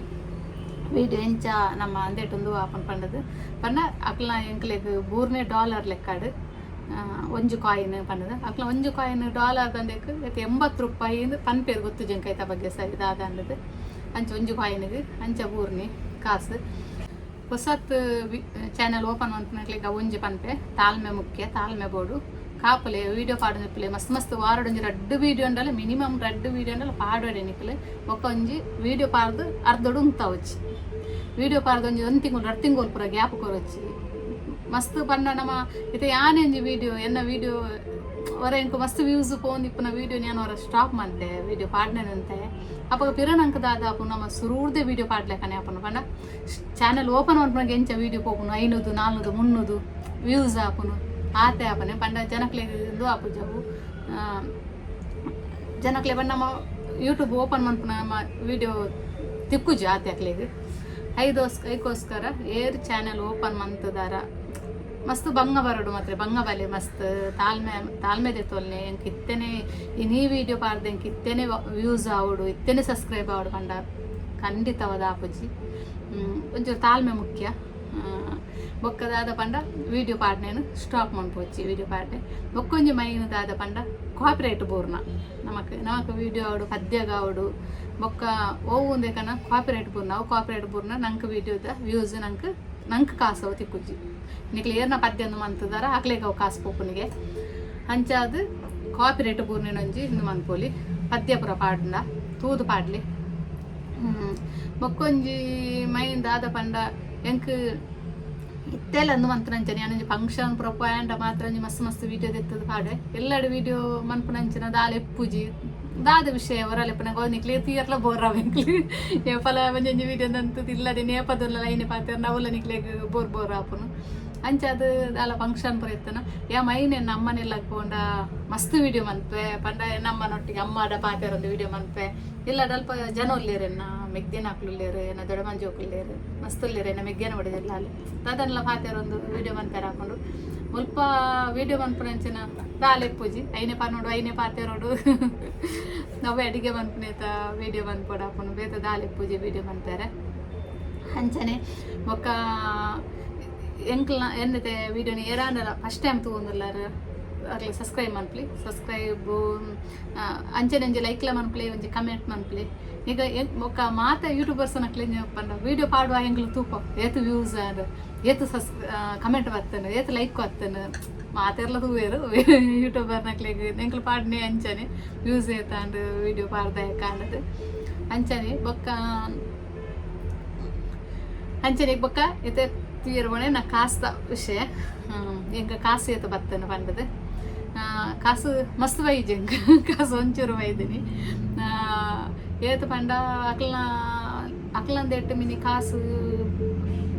ವೀಡಿಯೋ ಎಂಚ ನಮ್ಮ ಅಂದೆಟುಂದು ಆಪನ್ ಪಂಡದು ಪಂಡ ಅಕ್ಲ ಎಂಕ್ಲೆಗ್ ಬೂರ್ನೆ ಡಾಲರ್ ಲೆಕ್ಕಾಡು ಒಂಜಿ ಕಾಯಿನ್ ಪಂಡದು. ಅಕ್ಲ ಒಂಜಿ ಕಾಯಿನ್ ಡಾಲರ್ ದಂದೆಕ್ 80 ರೂಪಾಯಿ ಪನ್ಪೇರು. ಗೊತ್ತು ಜಂಕೈತ ಬಗ್ಗೆ ಸರಿ ದಾದ ಅಂದದು. ಅಂಚ ಒಂಜಿ ಕಾಯಿನ್ಗೆ ಅಂಚ ಬೂರ್ನಿ ಕಾಸು. ಹೊಸತ್ ಚಾನೆಲ್ ಓಪನ್ ಮನ್ಪುನಕ್ಲೆಗ್ ಒಂಜಿ ಪನ್ಪೆ, ತಾಳ್ಮೆ ಮುಖ್ಯ. ತಾಳ್ಮೆ ಬೋಡು. ಕಾಪುಲೆ ವೀಡಿಯೋ ಪಾಡೊಂದಿಪ್ಪುಲೆ. ಮಸ್ತ್ ಮಸ್ತ್ ವಾರಡೊಂಜಿ ರಡ್ಡ್ ವೀಡಿಯೋ ಅಂಡಲ, ಮಿನಿಮಮ್ ರಡ್ಡ್ ವೀಡಿಯೋ ಅಂಡಲ ಪಾಡೊಡೆ ನಿಕ್ಲೆ. ಬೊಕ್ಕ ಒಂಜಿ ವೀಡಿಯೋ ಪಾಡ್ದು ಅರ್ಧೊಡು ಉಂತಾವೊಚ್ಚಿ. ವೀಡಿಯೋ ಪಾಡ್ದು ಒಂಜಿ ಒಂದು ತಿಂಗಳು 2 ತಿಂಗಳು ಪೂರ ಗ್ಯಾಪ್ ಕೊರೊಚ್ಚಿ. ಮಸ್ತ್ ಪಂಡ ನಮ ಇತ್ತೆ ಯಾನೆ ಒಂಜಿ ವೀಡಿಯೋ ಎನ್ನ ವೀಡಿಯೋ ಹೊರ ಎಂಕ್ ಮಸ್ತ್ ವ್ಯೂಸ್ ಪೋವೊಂದಿಪ್ಪುನ ವೀಡಿಯೋ ಯಾನ್ ಹೊರ ಸ್ಟಾಪ್ ಮಂತೆ ವೀಡಿಯೋ ಪಾಡ್ನೆ ಅಂತೆ. ಅಪಗ ಪಿರ ನಂಕ್ ದಾದ ಆಪುಂಡು, ನಮ ಸುರೂರ್ದೆ ವೀಡಿಯೋ ಪಾಡ್ಲೆಕನೆ ಆಪುಂಡು. ಪಂಡ ಚಾನೆಲ್ ಓಪನ್ ಮನ್ಪುನಗ ಎಂಚ ವೀಡಿಯೋ ಪೋಪುಂಡು, 500, 400, 300 ವ್ಯೂಸ್ ಆಪುಂಡು. ಆತೆ ಆಪನೆ. ಪಂಡ ಜನಕ್ಲೆಗ್ ಉಂದು ಆಪುಜವು. ಜನಕ್ಲೆ ಪಂಡ ನಮ್ಮ ಯೂಟ್ಯೂಬ್ ಓಪನ್ ಮನ್ಪುನ ನಮ್ಮ ವೀಡಿಯೋ ತಿಕ್ಕುಜಿ ಆತೆ ಅಕ್ಲೆಗ್. ಐಕೋಸ್ಕರ ಏರ್ ಚಾನೆಲ್ ಓಪನ್ ಮಂತುದಾರ ಮಸ್ತ್ ಬಂಗ ಬರಡು ಮಾತ್ರ ಬಂಗ ಬಲೆ ಮಸ್ತ್ ತಾಳ್ಮೆ ತಾಳ್ಮೆ ದೆತ್ತೊಲ್ನೆ. ಎಂಕ್ ಇತ್ತೆನೆ ಇನಿ ವೀಡಿಯೋ ಪಾಡ್ದು ಎಂಕ್ ಇತ್ತೆನೆ ವ್ಯೂಸ್ ಆವೊಡು, ಇತ್ತೆನೆ ಸಬ್ಸ್ಕ್ರೈಬ್ ಆವೊಡು ಪಂಡ ಖಂಡಿತವಾದ ಆಪುಜಿ. ಒಂಚೂರು ತಾಳ್ಮೆ ಮುಖ್ಯ. ಬೊಕ್ಕ ದಾದ ಪಂಡ ವೀಡಿಯೋ ಪಾಡ್ನೇನು ಸ್ಟಾಪ್ ಮನ್ಪೊಚ್ಚಿ ವೀಡಿಯೋ ಪಾಡ್ನೆ. ಬೊಕ್ಕೊಂಜಿ ಮೈನ್ ದಾದ ಪಂಡ ಕಾಪಿರೈಟ್ ಬೋರ್ನ. ನಮಕ್ ನಮಕ್ ವೀಡಿಯೋ ಆವಡು, ಪದ್ಯಗ ಆವಡು, ಬೊಕ್ಕ ಒವು ಉಂದೆಕನ ಕಾಪಿರೈಟ್ ಬೂರ್ನ. ಅವು ಕಾಪಿರೈಟ್ ಬೂರ್ನ ನಂಕ್ ವೀಡಿಯೋದ ವ್ಯೂಸ್ ನಂಕ್ ನಂಕ್ ಕಾಸು ಅವು ತಿಕ್ಕುಜಿ. ನಿಕ್ಲೆ ಏರ್ನ ಪದ್ಯಂದು ಮಂತುದಾರ ಅಕ್ಲೆಗ್ ಅವು ಕಾಸು ಪೋಪುನಿಗೆ. ಅಂಚಾದ್ ಕಾಪಿರೈಟ್ ಬೂರ್ನೆನೊಂಜಿ ಇಂದು ಮನ್ಪೊಲಿ. ಪದ್ಯ ಪೂರ ಪಾಡ್ಂಡ ತೂದು ಪಾಡ್ಲಿ. ಬೊಕ್ಕೊಂಜಿ ಮೈನ್ ದಾದ ಪಂಡ ಎಂಕ್ ಇತ್ತೆಲ್ಲ ಅಂದು ಮಂತುನಂಚನೆ ಯಾನೊಂಜಿ ಫಂಕ್ಷನ್ ಪೂರ ಪೋಯಾಂಡ ಮಾತ್ರ ಒಂಜಿ ಮಸ್ತ್ ಮಸ್ತ್ ವೀಡಿಯೋ ದೆತ್ತುದು ಪಾಡೆ. ಎಲ್ಲಡೆ ವೀಡಿಯೋ ಮನ್ಪುನಂಚಿನ ದಾಲ ಇಪ್ಪುಜಿ. ದಾದ ವಿಷಯ ಒರಲೆ ಇಪ್ಪುನಗ ನಿಕ್ಲೆ ತೂಯರ್ಲ ಬೋರ್ ಆವು ಎಂಕ್ಲೆ. ಏಪಲ ಒಂಜೊಂಜಿ ವೀಡಿಯೋ ನಂತುದು ಇಲ್ಲದೆ ನೇಪದೊಲ್ಲ ಲೈನ್ ಪಾತೆರ್ಂಡ ಅವುಲ ನಿಕ್ಲೆಗ್ ಬೋರ್ ಬೋರ್ ಆಪುನು. ಅಂಚ ಅದು ದಾಲ ಫಂಕ್ಷನ್ ಪೂರ ಇತ್ತನ. ಯಾ ಮೈನ್ ಎನ್ನ ಅಮ್ಮನೆಲ್ಲ ಪೋಂಡ ಮಸ್ತ್ ವಿಡಿಯೋ ಮನ್ಪೆ. ಪಂಡ ನಮ್ಮನೊಟ್ಟಿಗೆ ಅಮ್ಮಾಡ ಪಾತೆರೊಂದು ವಿಡಿಯೋ ಮನ್ಪೆ. ಇಲ್ಲ ಅಲ್ಪ ಜನ ಉಲ್ಲೇರ್, ಎನ್ನ ಮೆಗ್ದಿನ ಹಾಕ್ಲುಲ್ಲೇರು, ಎನ್ನ ದೊಡ್ಡ ಮಂಜೋಕುಲ್ಲೇರು, ಮಸ್ತ್ ಉಲ್ಲೇರು. ಎನ್ನ ಮೆಗ್ಗೆನ ಹೊಡೆದಿಲ್ಲ ಅಲ್ಲಿ ದಾದನ್ಲ ಪಾತೆರೊಂದು ವಿಡಿಯೋ ಮನ್ಪೆರ ಹಾಕೊಂಡು. ಮುಲ್ಪ ವಿಡಿಯೋ ಮನ್ಪುನಂಚಿನ ದಾಲೆ ಪೂಜಿ ಐನೆ ಪನೋಡು, ಐನೆ ಪಾತೆರೋಡು. ನವ್ವೆ ಅಡಿಗೆ ಮನ್ಪುನೇತ ವಿಡಿಯೋ ಮನ್ಪೋಡು ಹಾಕೊಂಡು ಬೇತ ದಾಲೆ ಪೂಜೆ ವಿಡಿಯೋ ಮನ್ಪೆರೆ. ಅಂಚನೆ ಬೊಕ್ಕ ಎಂಕ್ಲ ಎನ್ನತೆ ವಿಡಿಯೋನ ಏರಾಂಡಲ ಫಸ್ಟ್ ಟೈಮ್ ತೂವೊಂದುಲ್ಲಾರ ಅಕ್ಲೆ ಸಬ್ಸ್ಕ್ರೈಬ್ ಮನ್ಪುಲಿ. ಸಬ್ಸ್ಕ್ರೈಬ್, ಅಂಚನೆ ಒಂಜಿ ಲೈಕ್ಲ ಮನ್ಪುಲೆ, ಒಂಜಿ ಕಮೆಂಟ್ ಮನ್ಪುಲೆ. ಈಗ ಬೊಕ್ಕ ಮಾತ ಯೂಟ್ಯೂಬರ್ಸ್ ನಕ್ಲೆ ಪಂಡ ವಿಡಿಯೋ ಪಾಡುವ ಎಂಕ್ಲು ತೂಪ, ಏತ್ ವ್ಯೂಸ್ ಆಂಡ್, ಏತ್ ಕಮೆಂಟ್ ಬತ್ತನು, ಏತ್ ಲೈಕ್ ಬತ್ತನು. ಮಾತೆರ್ಲ ತೂವೇರು ಯೂಟ್ಯೂಬರ್ ನಕ್ಲೆಗ್. ಎಂಕ್ಲು ಪಾಡ್ನೆ ಅಂಚನೆ ವ್ಯೂಸ್ ಏತಾಂಡ್, ವಿಡಿಯೋ ಪಾಡ್ದ ಕಾಂಡದು. ಅಂಚನೆ ಬೊಕ್ಕ ಅಂಚನೆ ಬೊಕ್ಕ ಇತ್ತೆ ತೀರ್ವಣೆ ನಾ ಕಾಸ್ದ ವಿಷಯ. ಎಂಕ ಕಾಸು ಏತ ಬತ್ತನ ಪಂಡದು. ಕಾಸು ಮಸ್ತ್ ಬೈಜಿ, ಎಂಕ ಕಾಸು ಒಂಚೂರು ಬೈದಿನಿ. ಏತ್ ಪಂಡ ಅಕ್ಲ್ನ ಅಕ್ಲಂದೆಟ್ಟು ಮಿನಿ ಕಾಸು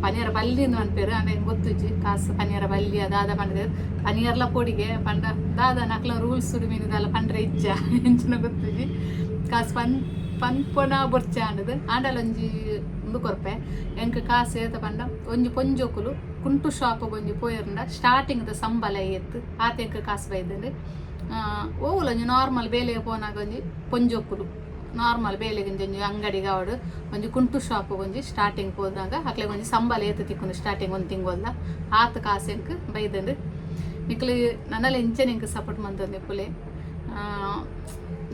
ಪನಿಯರ ಬಲ್ಲಿಂದು ಪನ್ಪೆರ್. ಆಂಡ ಎಂಕ್ ಗೊತ್ತುಜ್ಜಿ ಕಾಸು ಪನಿಯರ ಬಲ್ಲಿ ದಾದ ಪಂಡದು. ಪನಿಯರ್ಲ ಪೊಡಿಗೆ ಪಂಡ ದಾದ ಅಕ್ಲ ರೂಲ್ಸ್ ಮಿನಿ ದಾಲ ಪಂಡ್ರೆ ಇಜ್ಜ ಎಂಚಿನ ಗೊತ್ತುಜ್ಜಿ. ಕಾಸು ಪನ್ಪೊನ ಬೊರ್ಚ ಅಂಡದು. ಆಂಡಲ ಒಂಜಿ ಉಂದು ಕೊರ್ಪೆ. ಎಂಕ್ ಕಾಸು ಏತ ಪಂಡ, ಒಂಜಿ ಪೊಂಜೋಕುಲು ಕುಂಟು ಶಾಪ್ ಒಂಜಿ ಪೋಯರ್ಂಡ ಸ್ಟಾರ್ಟಿಂಗ್ ದ ಸಂಬಳ ಏತ್, ಆತ ಎಂಕ್ ಕಾಸು ಬೈದ್ಂಡ್. ಓವುಲ ಒಂಜಿ ನಾರ್ಮಲ್ ಬೇಲೆಗೆ ಪೋನಾಗ ಒಂಜಿ ಪೊಂಜೋಕುಲು ನಾರ್ಮಲ್ ಬೇಲೆಗೆ ಒಂಜಿ ಒಂಜಿ ಅಂಗಡಿಗೆ ಆವಡ್, ಒಂಜಿ ಕುಂಟು ಶಾಪ್ ಒಂಜಿ ಸ್ಟಾರ್ಟಿಂಗ್ ಹೋದಾಗ ಅಕ್ಲೆಗ್ ಒಂಜಿ ಸಂಬಳ ಏತ್ ತಿಕ್ಕುಂಡು ಸ್ಟಾರ್ಟಿಂಗ್ ಒಂದು ತಿಂಗೊಲ್ದ, ಆತ್ ಕಾಸು ಎಂಕ್ ಬೈದ್ಂಡ್. ನಿಕ್ಲು ನನಲ ಇಂಚನೆ ಎಂಕ್ ಸಪೋರ್ಟ್ ಮಂತೊಂದು ಇಪ್ಪುಲೆ.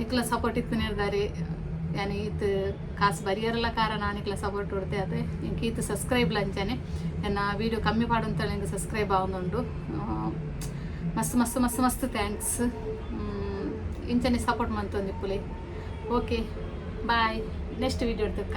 ನಿಕ್ಲ ಸಪೋರ್ಟ್ ಇತ್ತು ದಾರಿ ಯಾನ್ ಈತ್ ಕಾಸು ಬರಿಯರಲ್ಲ ಕಾರಣ ನಿಕ್ಲ ಸಪೋರ್ಟ್ ಕೊಡ್ತೆ. ಅದೇ ಎಂಕ್ ಈತ್ ಸಬ್ಸ್ಕ್ರೈಬ್ ಅಂಚನೆ ಎನ್ನ ವೀಡಿಯೋ ಕಮ್ಮಿ ಪಾಡಂತೇಳಿ ಎಂಕ್ ಸಬ್ಸ್ಕ್ರೈಬ್ ಆವೊಂದುಂಡು. ಮಸ್ತ್ ಮಸ್ತ್ ಮಸ್ತ್ ಮಸ್ತ್ thanks. ಇಂಚನೆ ಸಪೋರ್ಟ್ ಮಂತೊಂದು ಇಪ್ಪುಲೆ. Okay, bye. Next video ತುಕ್ಕ.